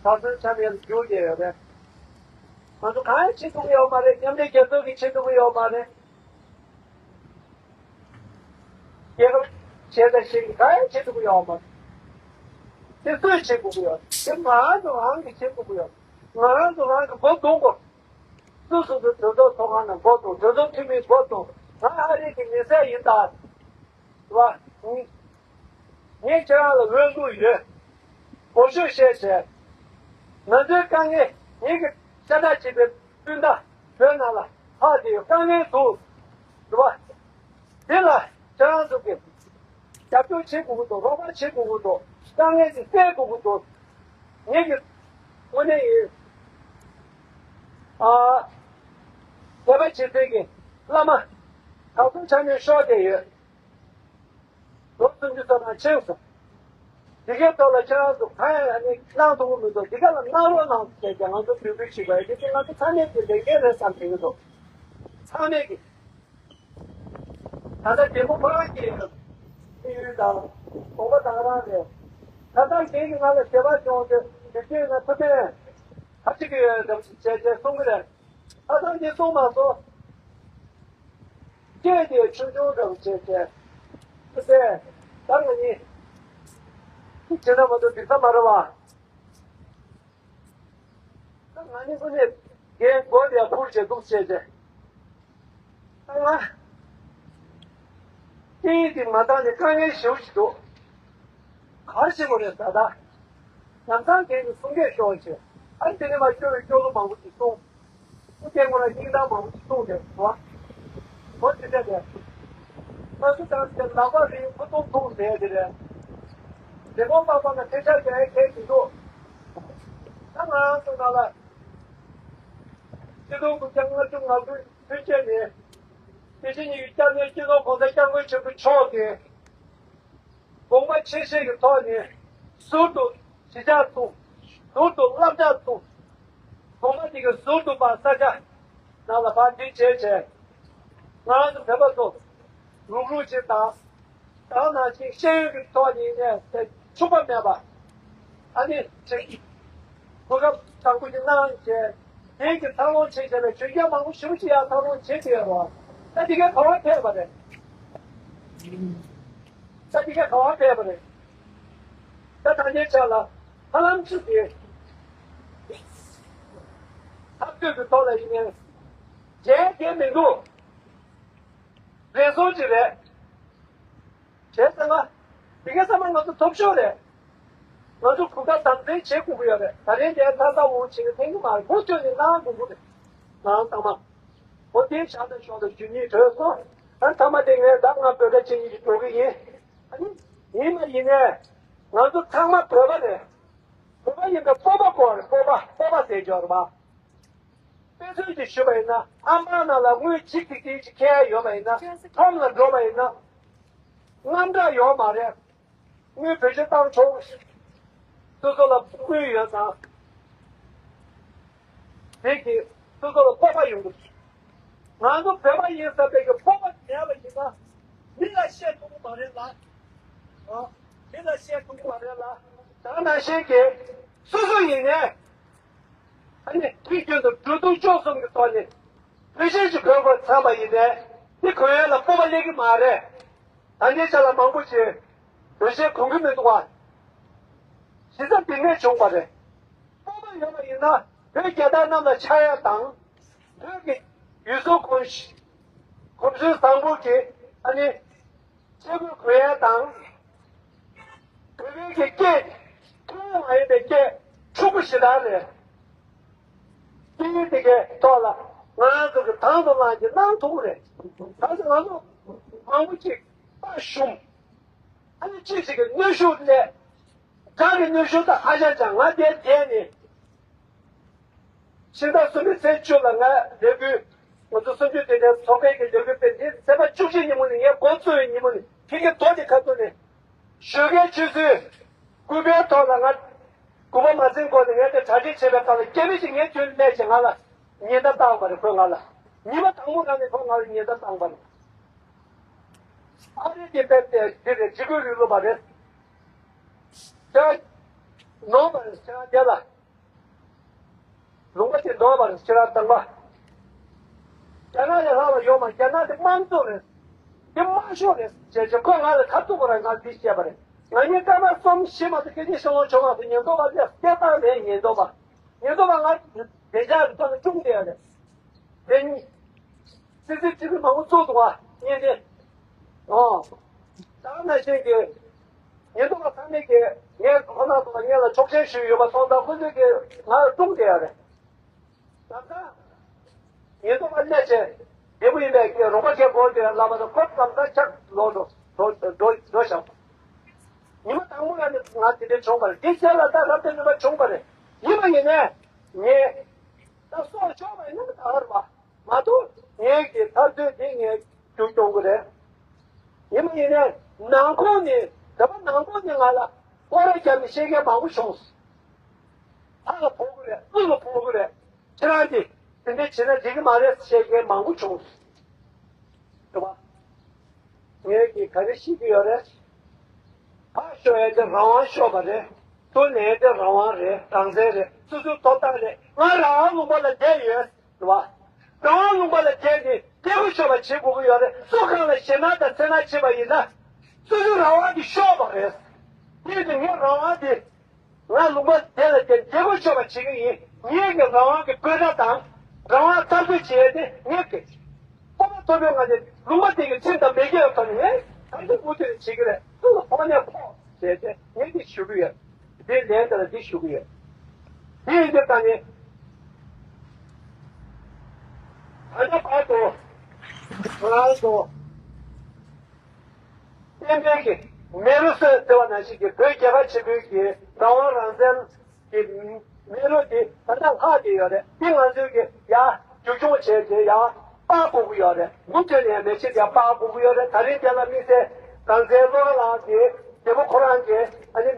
གྲྭ་བཙུན་ཆ་མེད་ལ་བསྒྱུར་བསྡད་ཡོད་རེད། ང་ཚོ་གང་ཡང་བྱེད་ཐུབ་ཀྱི་ཡོད་མ་རེད། མཉམ་འབྲེལ་རྒྱལ་ཚོགས་ཀྱིས་བྱེད་ཐུབ་ཀྱི་ཡོད་མ་རེད། རྒྱལ་ཁབ་བྱས་ད་ཞིག་གང་ཡང་བྱེད་ཐུབ་ཀྱི་ཡོད་མ་རེད། དེ་སུས་བྱེད་དགོས་ཀྱི་ཡོད། དེ་ང་རང་ཚོ་རང་གིས་བྱེད་དགོས་ཀྱི་ཡོད། ང་རང་ཚོ་རང་གིས་འགོ་འཛུགས་དགོས། སོ་སོ་སོ་གྲོས་ཚོགས་ཚོགས་ཁང་ནང་འགོ་འཛུགས། གྲོས་ཚོགས་འཐུས་མིའི་འགོ་འཛུགས། ང་ཨ་རི་གི་མི་སེར་ཡིན་ད། རེད་བ། ངས་ཁྱེད་རང་ལ་འོས་བླུགས་ཡོད། གོ་ཤོད་བཤད་བྱས། ང་ཚོའི་དཀའ་ངལ་ངེད་ཀྱིས་ཤ་ཁྲག་གཅིག་པའི་སྤུན་ཟླ་བོད་ནང་ལ་ལྷག་བསྡད་ཡོད། དཀའ་ངལ་འདུག་རེད་བ། དེ་ལ་ཁྱེད་རང་ཚོ་གིས་རྒྱབ་སྐྱོར་བྱེད་དགོས་ཀྱི་འདུག་རོགས་པ་བྱེད་དགོས་ཀྱི་འདུག་དཀའ་ངལ་དེ་སེལ་དགོས་ཀྱི་འདུག་ངེད་ཀྱི་དངོས་གནས་ཡིན། ཨ། དད་པ་བྱེད་མཁན་གྱི་བླ་མ་གང་འཚམ་ཆ་ནས་ཤོར་བསྡད་ཡོད། ལོ་སུམ་ཅུ་ཙམ་ནང་ཕྱིན་སོང་། འདི་གའི་ཐོག་ལ་ཁྱེད་རང་ཚོ་གང་ཡང་ནི་གནང་ཐུབ་ཀྱི་མི་འདུག་འདི་ག་ལ་གནང་རོགས་གནང་ཟེར་ཀྱང་ང་ཚོ་འབོད་སྐུལ་བྱེད་པ་ཡིན། དེ་ཚོ་ང་ཚོ་ཚང་མས་ཀྱི་ལས་འགན་རེད་བསམ་གྱི་ཡོད་འདུག་ཚང་མས་ཀྱི། ད་ལྟ་རྒྱལ་པོ་ཁོ་རང་གི་ཕན་ཡོན་དང་དགོངས་པ་དང་རང་རེད། ད་ལྟ་རྒན་གྱི་ང་ལ་ཞལ་པར་བྱུང་སྟེ་འདི་སྐྱོན་ན་ཐུབ་པས་ཧ་ཅི་གི་ཡོད་འདྲ་བྱས་བྱས་གསུང་གི་རེད། ད་ལྟ་འདི་གསུང་མ་སོང་། སྐད་དེ་ཆུང་ཆུང་འདྲ་བོ་བྱས་བྱས། ཨ་ཙེ། ད་ང་གཉིས། ཁྱེད་ན་མ་གཏོགས་འགྲིག་ས་མ་རེད་བ། ད་ང་གཉིས་ཁོ་ནས་རྒན་མགོ་དེ་འཕུར་བྱས་འདུག་བྱས་བྱས། ད་ང་། སྐད་ཡིག་དེ་མ་འདང་ནས་དཀའ་ངལ་ཞེ་པོ་ཞིག་འདུག་ག་རེ་བྱེད་དགོས་རེད་ད་ལྟ། ལམ་སང་རྒན་གྱིས་གསུང་སྐད་ཤོར་བྱས། ཨ་དེ་ནས་མ་སྐྱོ་བའི་སྐྱོ་གླུ་མང་པོ་ཞིག་གསུངས། སྐུ་རྒྱན་ཁོ་ན་སྙིང་གཏམ་མང་པོ་ཞིག་གསུངས་ཏེ་བ། ཁོ་དེ་འདྲ་རེད། ང་ཚོ་དང་དེ་ལག་པ་རིང་ཁོ་ཐུང་ཐུང་ཟེར་དེ་རེད། རི་བོང་པ་པ་ན་ཐེ་ཆར་རྒྱག་ཡ་གལ་ཆེ་འདུག་ད་ང་རང་ཚོ་ནང་ལ། སྤྱི་ཚོགས་ཀྱི་ལྔ་བཅུ་ང་དགུ་ཐོན་སྐྱེད་ནས། དེ་བཞིན་ཉིད་ཀྱི་སྐྱབས་གནས་སྤྱི་ཚོགས་གོང་ས་སྐྱབས་མགོན་ཆེན་པོ་མཆོག་གིས། དགོངས་པ་ཆེ་བཞེས་ཀྱི་ཐོག་ནས་ཟུར་དུ་གཞིས་ཆགས་བཙུགས། ཟུར་དུ་སློབ་གྲྭ་བཙུགས། དགོངས་པ་དེ་གའི་ཟུར་དུ་ཕར་ས་ཆ་ནང་ལ་ཕར་འདི་བྱས་བྱས། ང་རང་ཚོ་བོད་པ་ཚོ་རུག་རུག་ཅིག་དང་། དེ་ནང་བཞིན་ཤེས་ཡོན་གྱི་ཐོག་ནས་ནས་དེ་ཕྱུག་པ་མེད་པ། ཨ་ནི་ཅིག་གོ་སྐབས་དང་པོ་ཅིག་གནང་བྱས། དེང་གི་འཚར་ལོངས་བྱེད་བྱས་ལ་ཆོས་རྒྱ་མང་པོ་ཞེ་པོ་ཅིག་ཡང་འཚར་ལོངས་བྱེད་བསྡད་ཡོད་རེད་བ། ད་དེ་གའི་ག་བ་ཕེབས་པ་རེད། ས་དེ་ག་ག་བ་ཕེབས་པ་རེད། ད་ད་ལྟའི་ཆ་ལ་ཧ་ལམ་ཅིག་དེ་འཐབ་རྩོད་ཀྱི་ཐོག་ལ་ཡིན་ནའི་རྒྱལ་རྒྱལ་མི་འདུག་རེ་ཟུང་ཅིག་རེད། བྱས་ཙང་ང་དེ་ག་ཚང་མ་ང་ཚོ་ཐོབ་ཤོར་རེད། ང་ཚོ་གོ་སྐབས་དམ་འཛིན་བྱེད་དགོས་ཀྱི་ཡོད་རེད། ད་རེས་འདིར་ཐ་ས་འུ་ཆེ་གི་ཐེངས་མ་རེད། འུ་ཁྱོད་ནས་གནང་དགོས་ཀྱི་རེད། ང་རང་ཚང་མ། འོ་དེ་བྱ་དང་ཤོག་དང་ཇུས་ཉིད་གྲོས་སོང་། ཨ་ཐ་མ་དེ་ངས་ད་ང་བོད་སྐད་ཆེན་ཉིད་ཀྱི་འགྲོ་གི་ཡིན། ཨ་ནི་ཡིན་མ་ཡིན་ནས་ང་ཚོ་ཚང་མ་བོད་པ་རེད། བོད་པ་ཡིན་པའི་སྤོབས་པ་དགོས་རེད། སྤོབས་པ་སྤོབས་པ་ཟེར་རྒྱུ་རེད་པ། དཔེ་མཚོན་གྱིས་ཞུས་པ་ཡིན་ན་ཨ་མ་ནང་ལ་དངུལ་གཅིག་གཅིག་གཅིག་ཁྱེར་ཡོད་པ་ཡིན་ན་ཁྲོམ་ལ་འགྲོ་བ་ཡིན་ན་དངངས་སྐྲག་ཡོད་མ་རེད། དངུལ་བེད་སྤྱོད་བཏང་ཆོག་སོ་སོ་ལ་དངུལ་ཡོད་ཙང་། དེ་གིས་སོ་སོ་ལ་སྤོབས་པ་ཡོང་གི་འདུག་ང་ཚོ་བོད་པ་ཡིན་ཟེར་བའི་གི་སྤོབས་པ་མེད་པ་ཡིན་ན་མི་ལ་བཤད་ཐུབ་ཀྱི་མ་རེད་ལ། ཨ། མི་ལ་བཤད་ཐུབ་ཀྱི་མ་རེད་ལ། ད་ནང་བཞིན་གྱི་སོ་སོ་ཡིན་ནའི་ཨ་ནི་དུས་རྒྱུན་དུ་འགྲོ་འདུག་སྤྱོད་གསུམ་གྱི་ཐོག་ནས་བོད་གཞས་ཤིག་གོན་དགོས་བསམ་པ་ཡིན་ནའི་འདི་གོན་ཡས་ལ་སྤོབས་པ་སླེབས་ཀྱི་མ་རེད། ད་ལྟའི་ཆ་ལ་མང་པོ་ཞིག་བོད་གཞས་གོན་གྱི་མི་འདུག་བ། གཞི་རྩ་འདི་ནས་བྱུང་བ་རེད། སྤོབས་པ་ཡོད་པ་ཡིན་ན་བོད་རྒྱལ་དར་གནམ་ལ་འཕྱར་ཡ་དང་། བོད་ཀྱི་ཡུལ་སྲོལ་གོམས་གཤིས། ཕུན་སུམ་ཚོགས་པོ་གི་ཨ་ནི་ཆས་གོས་གོན་ཡས་དང་། བོད་པའི་གི་སྐད་ཐུན་མོང་མ་ཡིན་པའི་སྐད་ཕྱུག་པོ་ཞེ་དྲག་རེད། སྐད་ཡིག་དེ་གའི་ཐོག་ལ་ང་རང་ཚོ་གི་དང་དུ་བླངས་ཀྱི་གནང་ཐུབ་ཀྱི་རེད། ད་ཆ་ང་ཚོ་མང་པོ་ཅིག་ཕར་ཞུམ། ཨ་ནི་ཅི་ཞིག་གི་གནོན་ཤུགས་སླེབས། དགྲ་གི་གནོན་ཤུགས་དང་ཧ་ཅང་ཅང་ང་དེ་བསྡད་ནས། ཕྱི་ཟླ་གསུམ་པའི་ཚེས་བཅུ་ལ་ང་ལས་འགུལ། ང་ཚོ་གསུམ་བཅུ་དོན་ལྡན་ཚོགས་པའི་གི་ལས་འགུལ་སྤེལ་འདི་ཚེས་པ་བཅུ་གཅིག་ཉིན་མོ་ནས་ངས་འགོ་བཙུགས་པའི་ཉིན་མོ་ནས་ཕ་གི་རྡོ་དེ་ཁ་ཐུག་ནས་ཞོགས་ཀའི་ཆུ་ཚོད་དགུ་པའི་ཐོག་ལ་ང་དགུ་པ་མ་ཟིན་གོང་ནས་ངས་དེ་གྲ་སྒྲིག་བྱས་པའི་སྐབས་ལ་སྐྱེ་མི་ཞིག་ངའི་དོན་སླེབས་བྱས་ང་ལ་ཉེན་བརྡ་བཏང་བ་རེད། ཁོས་ང་ལ་ཉི་མ་དང་པོ་རང་ནས་ཁོས་ང་ལ་ཉེན་བརྡ་བཏང་བ་རེད། ཨ་རི་དེ་དཔེ་དེ་འདི་རེད། འཇིགས་སྐུལ་རིང་ལུགས་པ་རེད། ཁྱེད་ནོར་བ་རེད། ཁྱེད་རང་དེ་ལ། ལུང་པ་དེ་ནོར་བ་རེད། ཁྱེད་རང་དང་པ། རྒྱ་ནག་ལས་ལྷག་པ་ཡོད་མ། རྒྱ་ནག་དེ་དམངས་གཙོ་རེད། དེ་དམར་ཤོག་རེད་ཅེས་བྱས་ཁོས་ང་ལ་ཁ་ཐུག་པ་རེད། ང་འདི་བཤད་པ་རེད། ང་གཉིས་སྐར་མ་གསུམ་བཞི་མ་གཏོགས་སྐད་ཆ་བཤད་ཡོང་ཆོག་མ་སོང་། ཉེན་རྟོག་པ་ལ་སྐད་བཏང་མེད། ཉེན་རྟོག་པ། ཉེན་རྟོག་པ་ང་བདེ་འཇགས་ཀྱི་ཐོག་ནས་བཅུག་བསྡད་ཡོད་རེད། དེ་གཉིས། སི་སི་ཊི་བི་མང་པོ་བཙུགས་འདུག་བ། བརྙན་འཕྲིན། ཨོ། ད་ནང་བཞིན་གྱི་ཉེན་རྟོག་པ་ཚང་མས་ཀྱི་ངས་ཁོ་ན་ཚོ་ལ་སྔོན་ལ་ཆོག་མཆན་ཞུས་ཡོད་པ་སོང་ཙང་ཁོ་ཚོས་ཀྱི་ང་ལ་སྲུང་བསྡད་ཡོད་རེད། ད་ལྟ་ཉེན་རྟོག་པ་སླེབས་བྱས་བདེ་པོ་ཡིན་པས་ཀྱི་རོགས་པ་བྱེད་དགོས་ཀྱི་ལབ་པ་དང་ཁོ་ཙམ་ད་ཆག་ལོག་འགྲོ་འགྲོ་འགྲོ་འགྲོ་བཞག་ཉི་མ་དང་པོ་ལ་ནི་ང་དེ་འདྲའི་བྱུང་བ་རེད། དེ་རྗེས་ལ་ད་རབ་དང་རིམ་པ་བྱུང་བ་རེད། ཡིན་པ་ཡིན་ནས་ངས་ད་སྲོག་ཤོར་བ་ཡིན་ན་ད་བར་བ། མ་གཏོགས་ངས་ཀྱི་འཐབ་རྩོད་འདི་ངས་རྒྱུགས་གཏོང་གི་རེད། ཡིན་པ་ཡིན་ནའི་ནང་ཁོངས་ནས་བོད་པ་ནང་ཁོངས་ནས་ང་ལ་སྐོར་ར་བརྒྱབ་ནས་བཤད་མཁན་མང་པོ་བྱུང་། ཕར་ལ་ཕོག་གི་རེད། ཚུར་ལ་ཕོག་གི་རེད། ཁྱེད་རང་གིས་དེ་འདྲ་བྱས་ན་འགྲིག་གི་མ་རེད་བཤད་མཁན་མང་པོ་བྱུང་། རེད་པ། ངས་ཀྱིས་ག་རེ་ཤེས་ཀྱི་ཡོད་རེད། ཕར་ཤོར་ཡས་དེ་རང་དབང་ཤོར་བ་རེད། ཚུར་ལེན་ཡས་དེ་རང་དབང་རེད། རང་བཙན་རེད། སོ་སོའི་ཐོབ་ཐང་རེད། ང་རང་དབང་ལུང་པ་ལ་བསྡད་ཡོད། རེད་བ། རང་དབང་ལུང་པ་ལ་བསྡད་ནས་སྐད་ཁུར་ཤོར་བ་བྱེད་དགོས་ཀྱི་ཡོད་རེད། སུ་གང་ལ་ཞེད་སྣང་དང་འཚེར་སྣང་བྱེད་པ་ཡིན་ན། སོ་སོའི་རང་དབང་དེ་ཤོར་བ་རེད། དེ་ཡིན་དུས་ངའི་རང་དབང་དེ། ང་ལུང་པ་དེ་ལ་བསྡད་སྐད་ཁུར་ཤོར་བ་བྱེད་ཀྱི་ཡིན། ངེད་ཀྱི་རང་དབང་གི་དཔོན་ར་དང་། རང་དབང་འཐབ་རྩོད་བྱེད་ཡས་དེ་ངེད་ཀྱི་ཁོ་པ་ཐོབ་པའི་ང་དེ་ལུང་པ་དེ་གི་ཁྲིམས་དང་མི་སྒེར་ཐོག་ནས་ངས་ད་ལྟ་མུ་མཐུད་ནས་བྱེད་ཀྱི་རེད། ཁོ་ལ་ཕོག་ནས་ཕོག་བྱས་ཏེ་ངས་འདི་ཞུ་གི་ཡོད། འདི་ལན་དེ་ལ་འདི་ཞུ་གི་ཡོད། འདི་ཡིན་དུས་ད་ནི་ད་ལྟ་བར་དུ་ང་རང་ཚོ་བསྟན་པའི་གི་མེ་རོ་གསོས་ཟེར་བ་ནང་བཞིན་གྱི་བོད་རྒྱལ་ཁབ་ཆེན་པོའི་གི་རང་དབང་རང་བཙན་གྱི་མེ་རོ་དེ་ད་ལྟ་ལྷག་བསྡད་ཡོད་རེད། འདི་ང་ཚོས་ཀྱི་ཡར་མཇུག་སྐྱོང་བྱས་ཏེ་ཡར་སྤར་དགོས་ཀྱི་ཡོད་རེད། མུ་མཐུད་ནས་མེ་ལྕེ་དེ་ཡར་སྤར་དགོས་ཀྱི་ཡོད་རེད། ད་རིང་དེ་ལ་དམིགས་བསལ་རང་བཙན་བློ་དགའ་ལགས་ཀྱིས་རྒྱལ་པོ་ཁོ་རང་གིས་ཨ་ནི་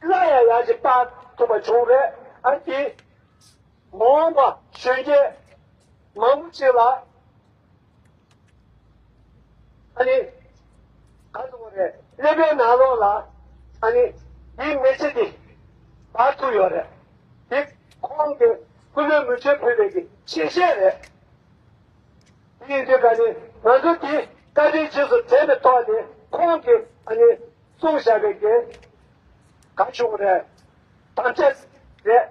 སླར་ཡང་ཡར་ཅིག་སྤར་ཐུབ་པ་བྱུང་རེད། ཨ་ནི་དེ་མ་འོངས་པ་གཞོན་སྐྱེས་མང་པོ་ཅིག་ལ། ཨ་ནི། ག་རེ་ཟེར་དགོས་རེད། ཀླད་པའི་ནང་ལོགས་ལ། ཨ་ནི། འདིའི་མེ་ལྕེ་འདི། འབར་ཐུབ་ཡོད་རེད། འདི་ཁོང་གི་སྐུ་ལུས་མེ་མཆོད་ཕུལ་བའི་གི་ཆེད་གཞས་རེད། དེ་ཡིན་དུས་ཀ་ནི་ང་ཚོ་འདི་བཀའ་དྲིན་རྗེས་སུ་དྲན་པའི་ཐོག་ནས་ཁོང་གིས་ཨ་ནི་གསུངས་བཞག་པའི་གི་ག་བྱུང་རེད། དམ་བཅའ་རེད།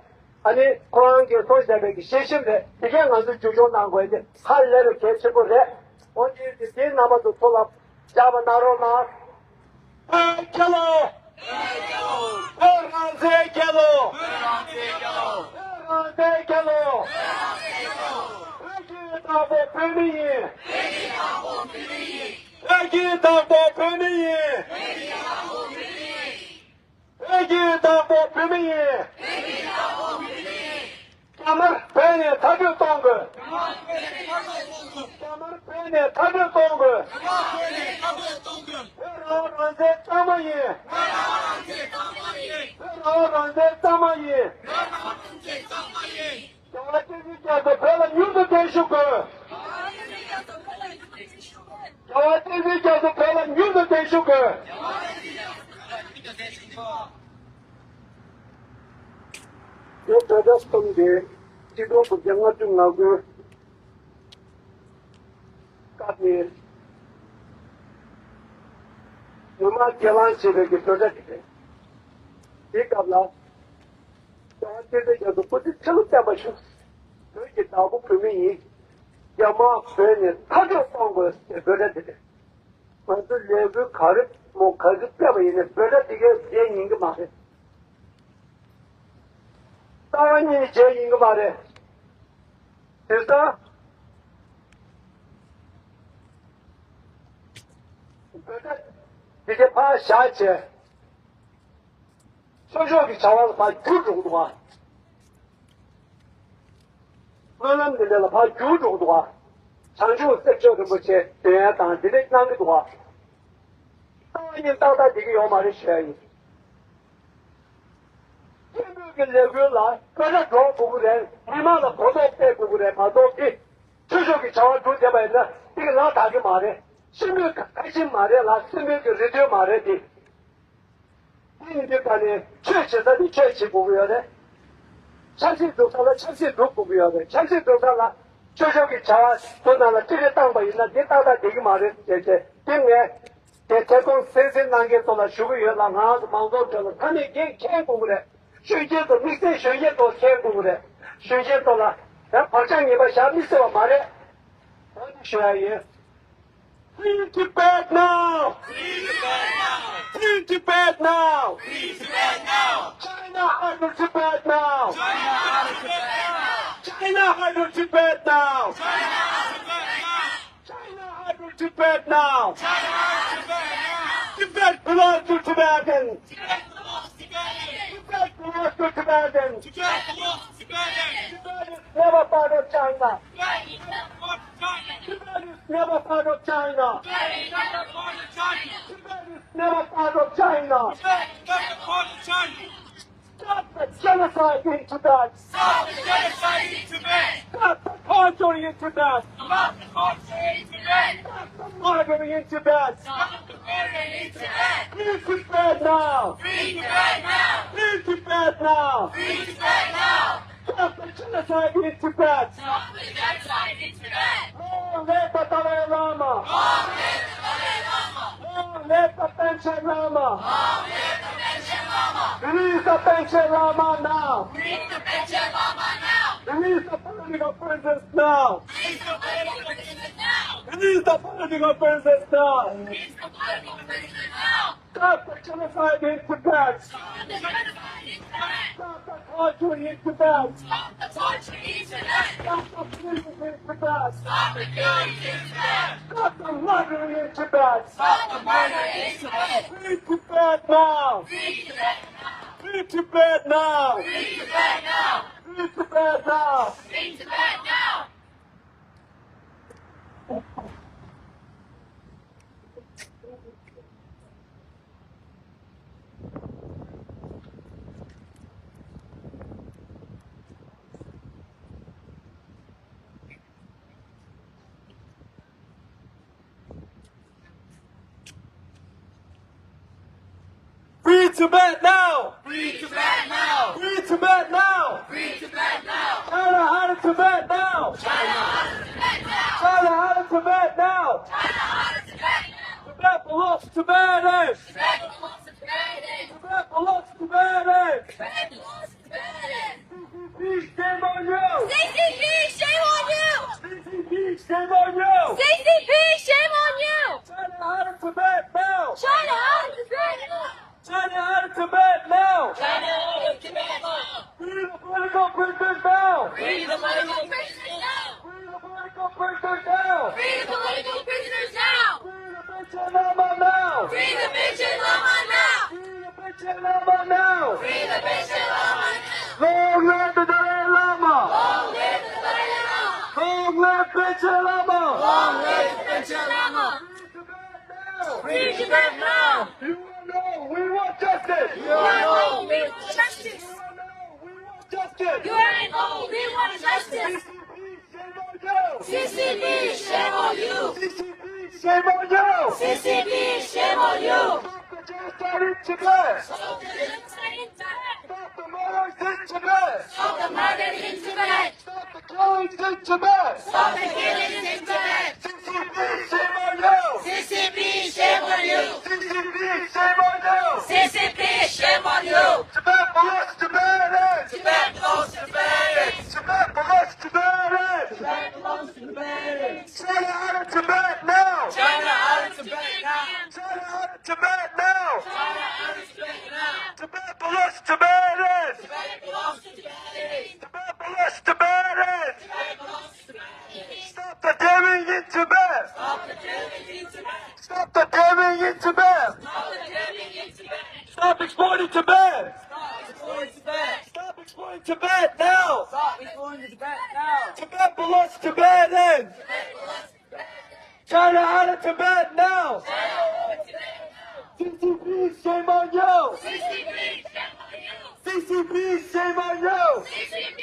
ཨ་ནི་ཁོ་རང་གིས་གསུངས་བཞག་པའི་གི་ཤེས་བཞིན་རེད། དེ་གས་ང་ཚོས་རྒྱུན་འཁྱོངས་གནང་དགོས་དེ་ཧ་ལས་པའི་གལ་ཆེན་པོ་རེད། འོ་དེ་དེ་དེའི་རྣམ་པ་ཚོ་ཚོ་ལ་བཞག་པ་གནང་རོགས་གནང་། བོད་རྒྱལ་ལོ། བོད་རང་བཙན་རྒྱལ་ལོ། བོད་རང་བཙན་རྒྱལ་ལོ། བོད་ཀྱི་བདག་པོ་བོད་མི་ཡིན། བོད་ཀྱི་བདག་པོ་བོད་མི་ཡིན། བོད་ཀྱི་བདག་པོ་བོད་མི་ཡིན། རྒྱ་དམར་བོད་ནས་མཐའ་སྐྱོད་གཏོང་དགོས། རྒྱ་དམར་བོད་ནས་མཐའ་སྐྱོད་གཏོང་དགོས། བོད་རང་དབང་རང་བཙན་གཙང་མ་ཡིན། བོད་རང་དབང་རང་བཙན་གཙང་མ་ཡིན། རྒྱལ་བ་བསྟན་འཛིན་རྒྱ་མཚོ་བོད་ལ་མྱུར་དུ་གདན་ཞུ་དགོས། རྒྱལ་བ་བསྟན་འཛིན་རྒྱ་མཚོ་བོད་ལ་མྱུར་དུ་གདན་ཞུ་དགོས། རྒྱལ་བ་བསྟན་འཛིན་རྒྱ་མཚོ་བོད་ལ་མྱུར་དུ་གདན་ཞུ་དགོས། དེ་བོད་ཟླ་གསུམ་དེ་ཆིག་སྟོང་དགུ་བརྒྱ་ལྔ་བཅུ་ང་དགུ་སྐབས་ནས་ངོ་མ་སྒེར་ལངས་བྱེད་པའི་གི་བོད་ཟླ་དེ་རེད། དེའི་སྐབས་ལ། རྒྱལ་བ་བསྟན་འཛིན་རྒྱ་མཚོ་སྐུ་ཚེ་ཁྲི་ལོ་བརྟན་པར་བཞུགས། བོད་ཀྱི་བདག་པོ་བོད་མི་ཡིན། རྒྱ་དམག་བཟོས་ནས་མཐའ་དགོས་གཏོང་དགོས་ཟེར་འབོད་སྒྲ་དེ་རེད། ང་ཚོ་ལས་འགུལ་ག་རེ་མོ་ག་རེ་སྤེལ་བ་ཡིན་ནའི་འབོད་སྒྲ་དེ་གའི་རྗེས་ཉན་གྱི་མ་རེད། རྩ་བ་ཉིད་ནས་རྗེས་ཉན་གྱི་མ་རེད། དེང་སང་འབོད་སྒྲ་དེ་གའི་ཕར་བཞག་བྱས། ཆོས་ཕྱོགས་ཀྱི་བྱ་བ་ལ་ཕར་འགྱུར་འགྲོ་གི་འདུག་ག། སྨོན་ལམ་འདི་འདྲ་ལ་ཕར་འགྱུར་འགྲོ་གི་འདུག་ག། བྱང་ཆུབ་སེམས་མཆོག་རིན་པོ་ཆེ་འདོན་ཡ་དང་འདི་འདྲ་གནང་གི་འདུག་ག། རྩ་བ་ཉིད་ཏག་ཏག་བསྡད་ཀྱི་ཡོད་མ་རེད་ཞུ་ཡ་ཡིན། སྐད་འབོད་ཀྱི་ལས་འགུལ་ལ་སྐད་སྒྲ་སྒྲོག་དགོས་ཀྱི་རེད། མི་མང་ལ་གོ་རྟོགས་སྤེལ་དགོས་ཀྱི་རེད་མ་གཏོགས་ཀྱི། ཆོས་ཕྱོགས་ཀྱི་བྱ་བ་སྒྲུབ་བསྡད་པ་ཡིན་ན་འདི་གི་ལག་བསྟར་གྱི་མ་རེད། སྲིན་མོའི་ཁ་ཆེམས་མ་རེད་ལ། སྲིན་མོའི་གི་རེ་འདུན་མ་རེད་དེ། དེ་ཡིན་དུས་ད་ནི་ཆོས་བྱེད་ས་ནི་ཆོས་བྱེད་དགོས་ཀྱི་ཡོད་རེད། ཆབ་སྲིད་སྒྲུབ་ས་ལ་ཆབ་སྲིད་སྒྲུབ་དགོས་ཀྱི་ཡོད་རེད། ཆབ་སྲིད་སྒྲུབ་ས་ལ་ཆོས་ཕྱོགས་ཀྱི་བྱ་བ་དེ་ནང་ལ་ཅི་རེ་བཏང་པ་ཡིན་ན་འདི་ཏག་ཏག་བསྡད་ཀྱི་མ་རེད་ཟེར་བྱས་དེ་ངས་དེ་ཐད་གཏོང་གསན་གཟིགས་གནང་མཁན་ཚོ་ལ་ཞུ་གི་ཡོད་ལ། ང་རང་ཚོ་མང་ཚོགས་ཁྲོད་ལ་ཐ་སྙད་འགན་འཁྱེར་དགོས་ཀྱི་རེད། ཤོད་མཁན་ཚོ་དམིགས་བསལ་ཞུ་མཁན་ཚོ་འཁྱེར་དགོས་ཀྱི་རེད། ཞུ་མཁན་ཚོ་ལ་ཡང་བག་ཆགས་ངན་པ་བཞག་མི་སྲིད་པ་མ་རེད། ད་འདི་ཞུ་ཡ་ཡིན། Free Tibet now! Free Tibet now! Free Tibet now! Free Tibet now! China out of Tibet now! China out of Tibet now! China out of Tibet now! China out of Tibet now! China out of Tibet now! China out of Tibet now! Tibet belongs to Tibetans! Tibet belongs to Tibetans! Tibet belongs to Tibetans! Tibet belongs to Tibetans! Tibet is never part of China! Tibet is never part of China! Tibet is never part of China! Tibet is never part of China! Tibet is never part of China! Tibet is never part of China! Stop the genocide in Tibet! Stop the genocide in Tibet! Stop the torture in Tibet! Stop the torture in Tibet! Stop the murdering in Tibet! Stop the murdering in Tibet! Free Tibet now! Free Tibet now! Free Tibet now! Free Tibet now! Stop the genocide in Tibet! Stop the genocide in Tibet! Long live the Dalai Lama! Long live the Dalai Lama! Long live the Panchen Lama! Long live the Panchen Lama! Release the Panchen Lama now! Release the Panchen Lama now! Release the political prisoners now! Release the political prisoners now! Release the political prisoners now! Release the political prisoners now! Stop the genocide in Tibet! Stop the genocide in Tibet! Stop the torture in Tibet! Stop the torture in Tibet! Stop the killings in Tibet! Stop the killings in Tibet! Stop the murdering in Tibet! Stop the murdering in Tibet! Free Tibet now! Free Tibet now! Free Tibet now! Free Tibet now! Free Tibet now! Free Tibet now! Free Tibet now! Free Tibet now! Free Tibet now! Free Tibet now! China out of Tibet now! China out of Tibet now! China out of Tibet now! China out of Tibet now! Tibet belongs to Tibetans! Tibet belongs to Tibetans! Tibet belongs to Tibetans! Tibet belongs to Tibetans! C C P, shame on you! C C P, shame on you! C C P, shame on you! C C P, shame on you! China out of Tibet now! China out of Tibet now! China out of Tibet now! China out of Tibet now! Free the political prisoners now! Free the political prisoners now! Free the political prisoners now! Free the political prisoners now! Free the Panchen Lama now! Free the Panchen Lama now! Free the Panchen Lama now! Free the Panchen Lama now! Long live the Dalai Lama! Long live the Dalai Lama! Long live Panchen Lama! Long live the Panchen Lama! Free Tibet now! Free Tibet now! U N O, we want justice! U N O, we want justice! U N O, we want justice! U N O, we want justice! C C P, shame on you! C C P, shame on you! C C P, shame on you! C C P, shame on you! Stop the genocide in Tibet! Stop the genocide in Tibet! Stop the murders in Tibet! Stop the murders in Tibet! Stop the killings in Tibet! Stop the killings in Tibet! C C P, shame on you! C C P, shame on you! C C P, shame on you! C C P, shame on you! Tibet belongs to Tibetans! Tibet belongs to Tibetans! Tibet belongs to Tibetans! Tibet belongs to Tibetans. China out of Tibet now! China out of Tibet now! China out of Tibet now! China out of Tibet now! Tibet belongs to Tibetans! Tibet belongs to Tibetans! Tibet belongs to Tibetans! Tibet belongs to Tibetans! Stop the jamming in Tibet! Stop the jamming in Tibet! Stop the jamming in Tibet! Stop the jamming in Tibet! Stop exploiting Tibet! Stop exploiting Tibet! Stop exploiting Tibet now! Stop exploiting Tibet now! Tibet belongs to Tibetans! Tibet belongs to Tibetans! China out of Tibet now! China out of Tibet now! C C P, shame on you! C C P, shame on you! C C P, shame on you! C C P,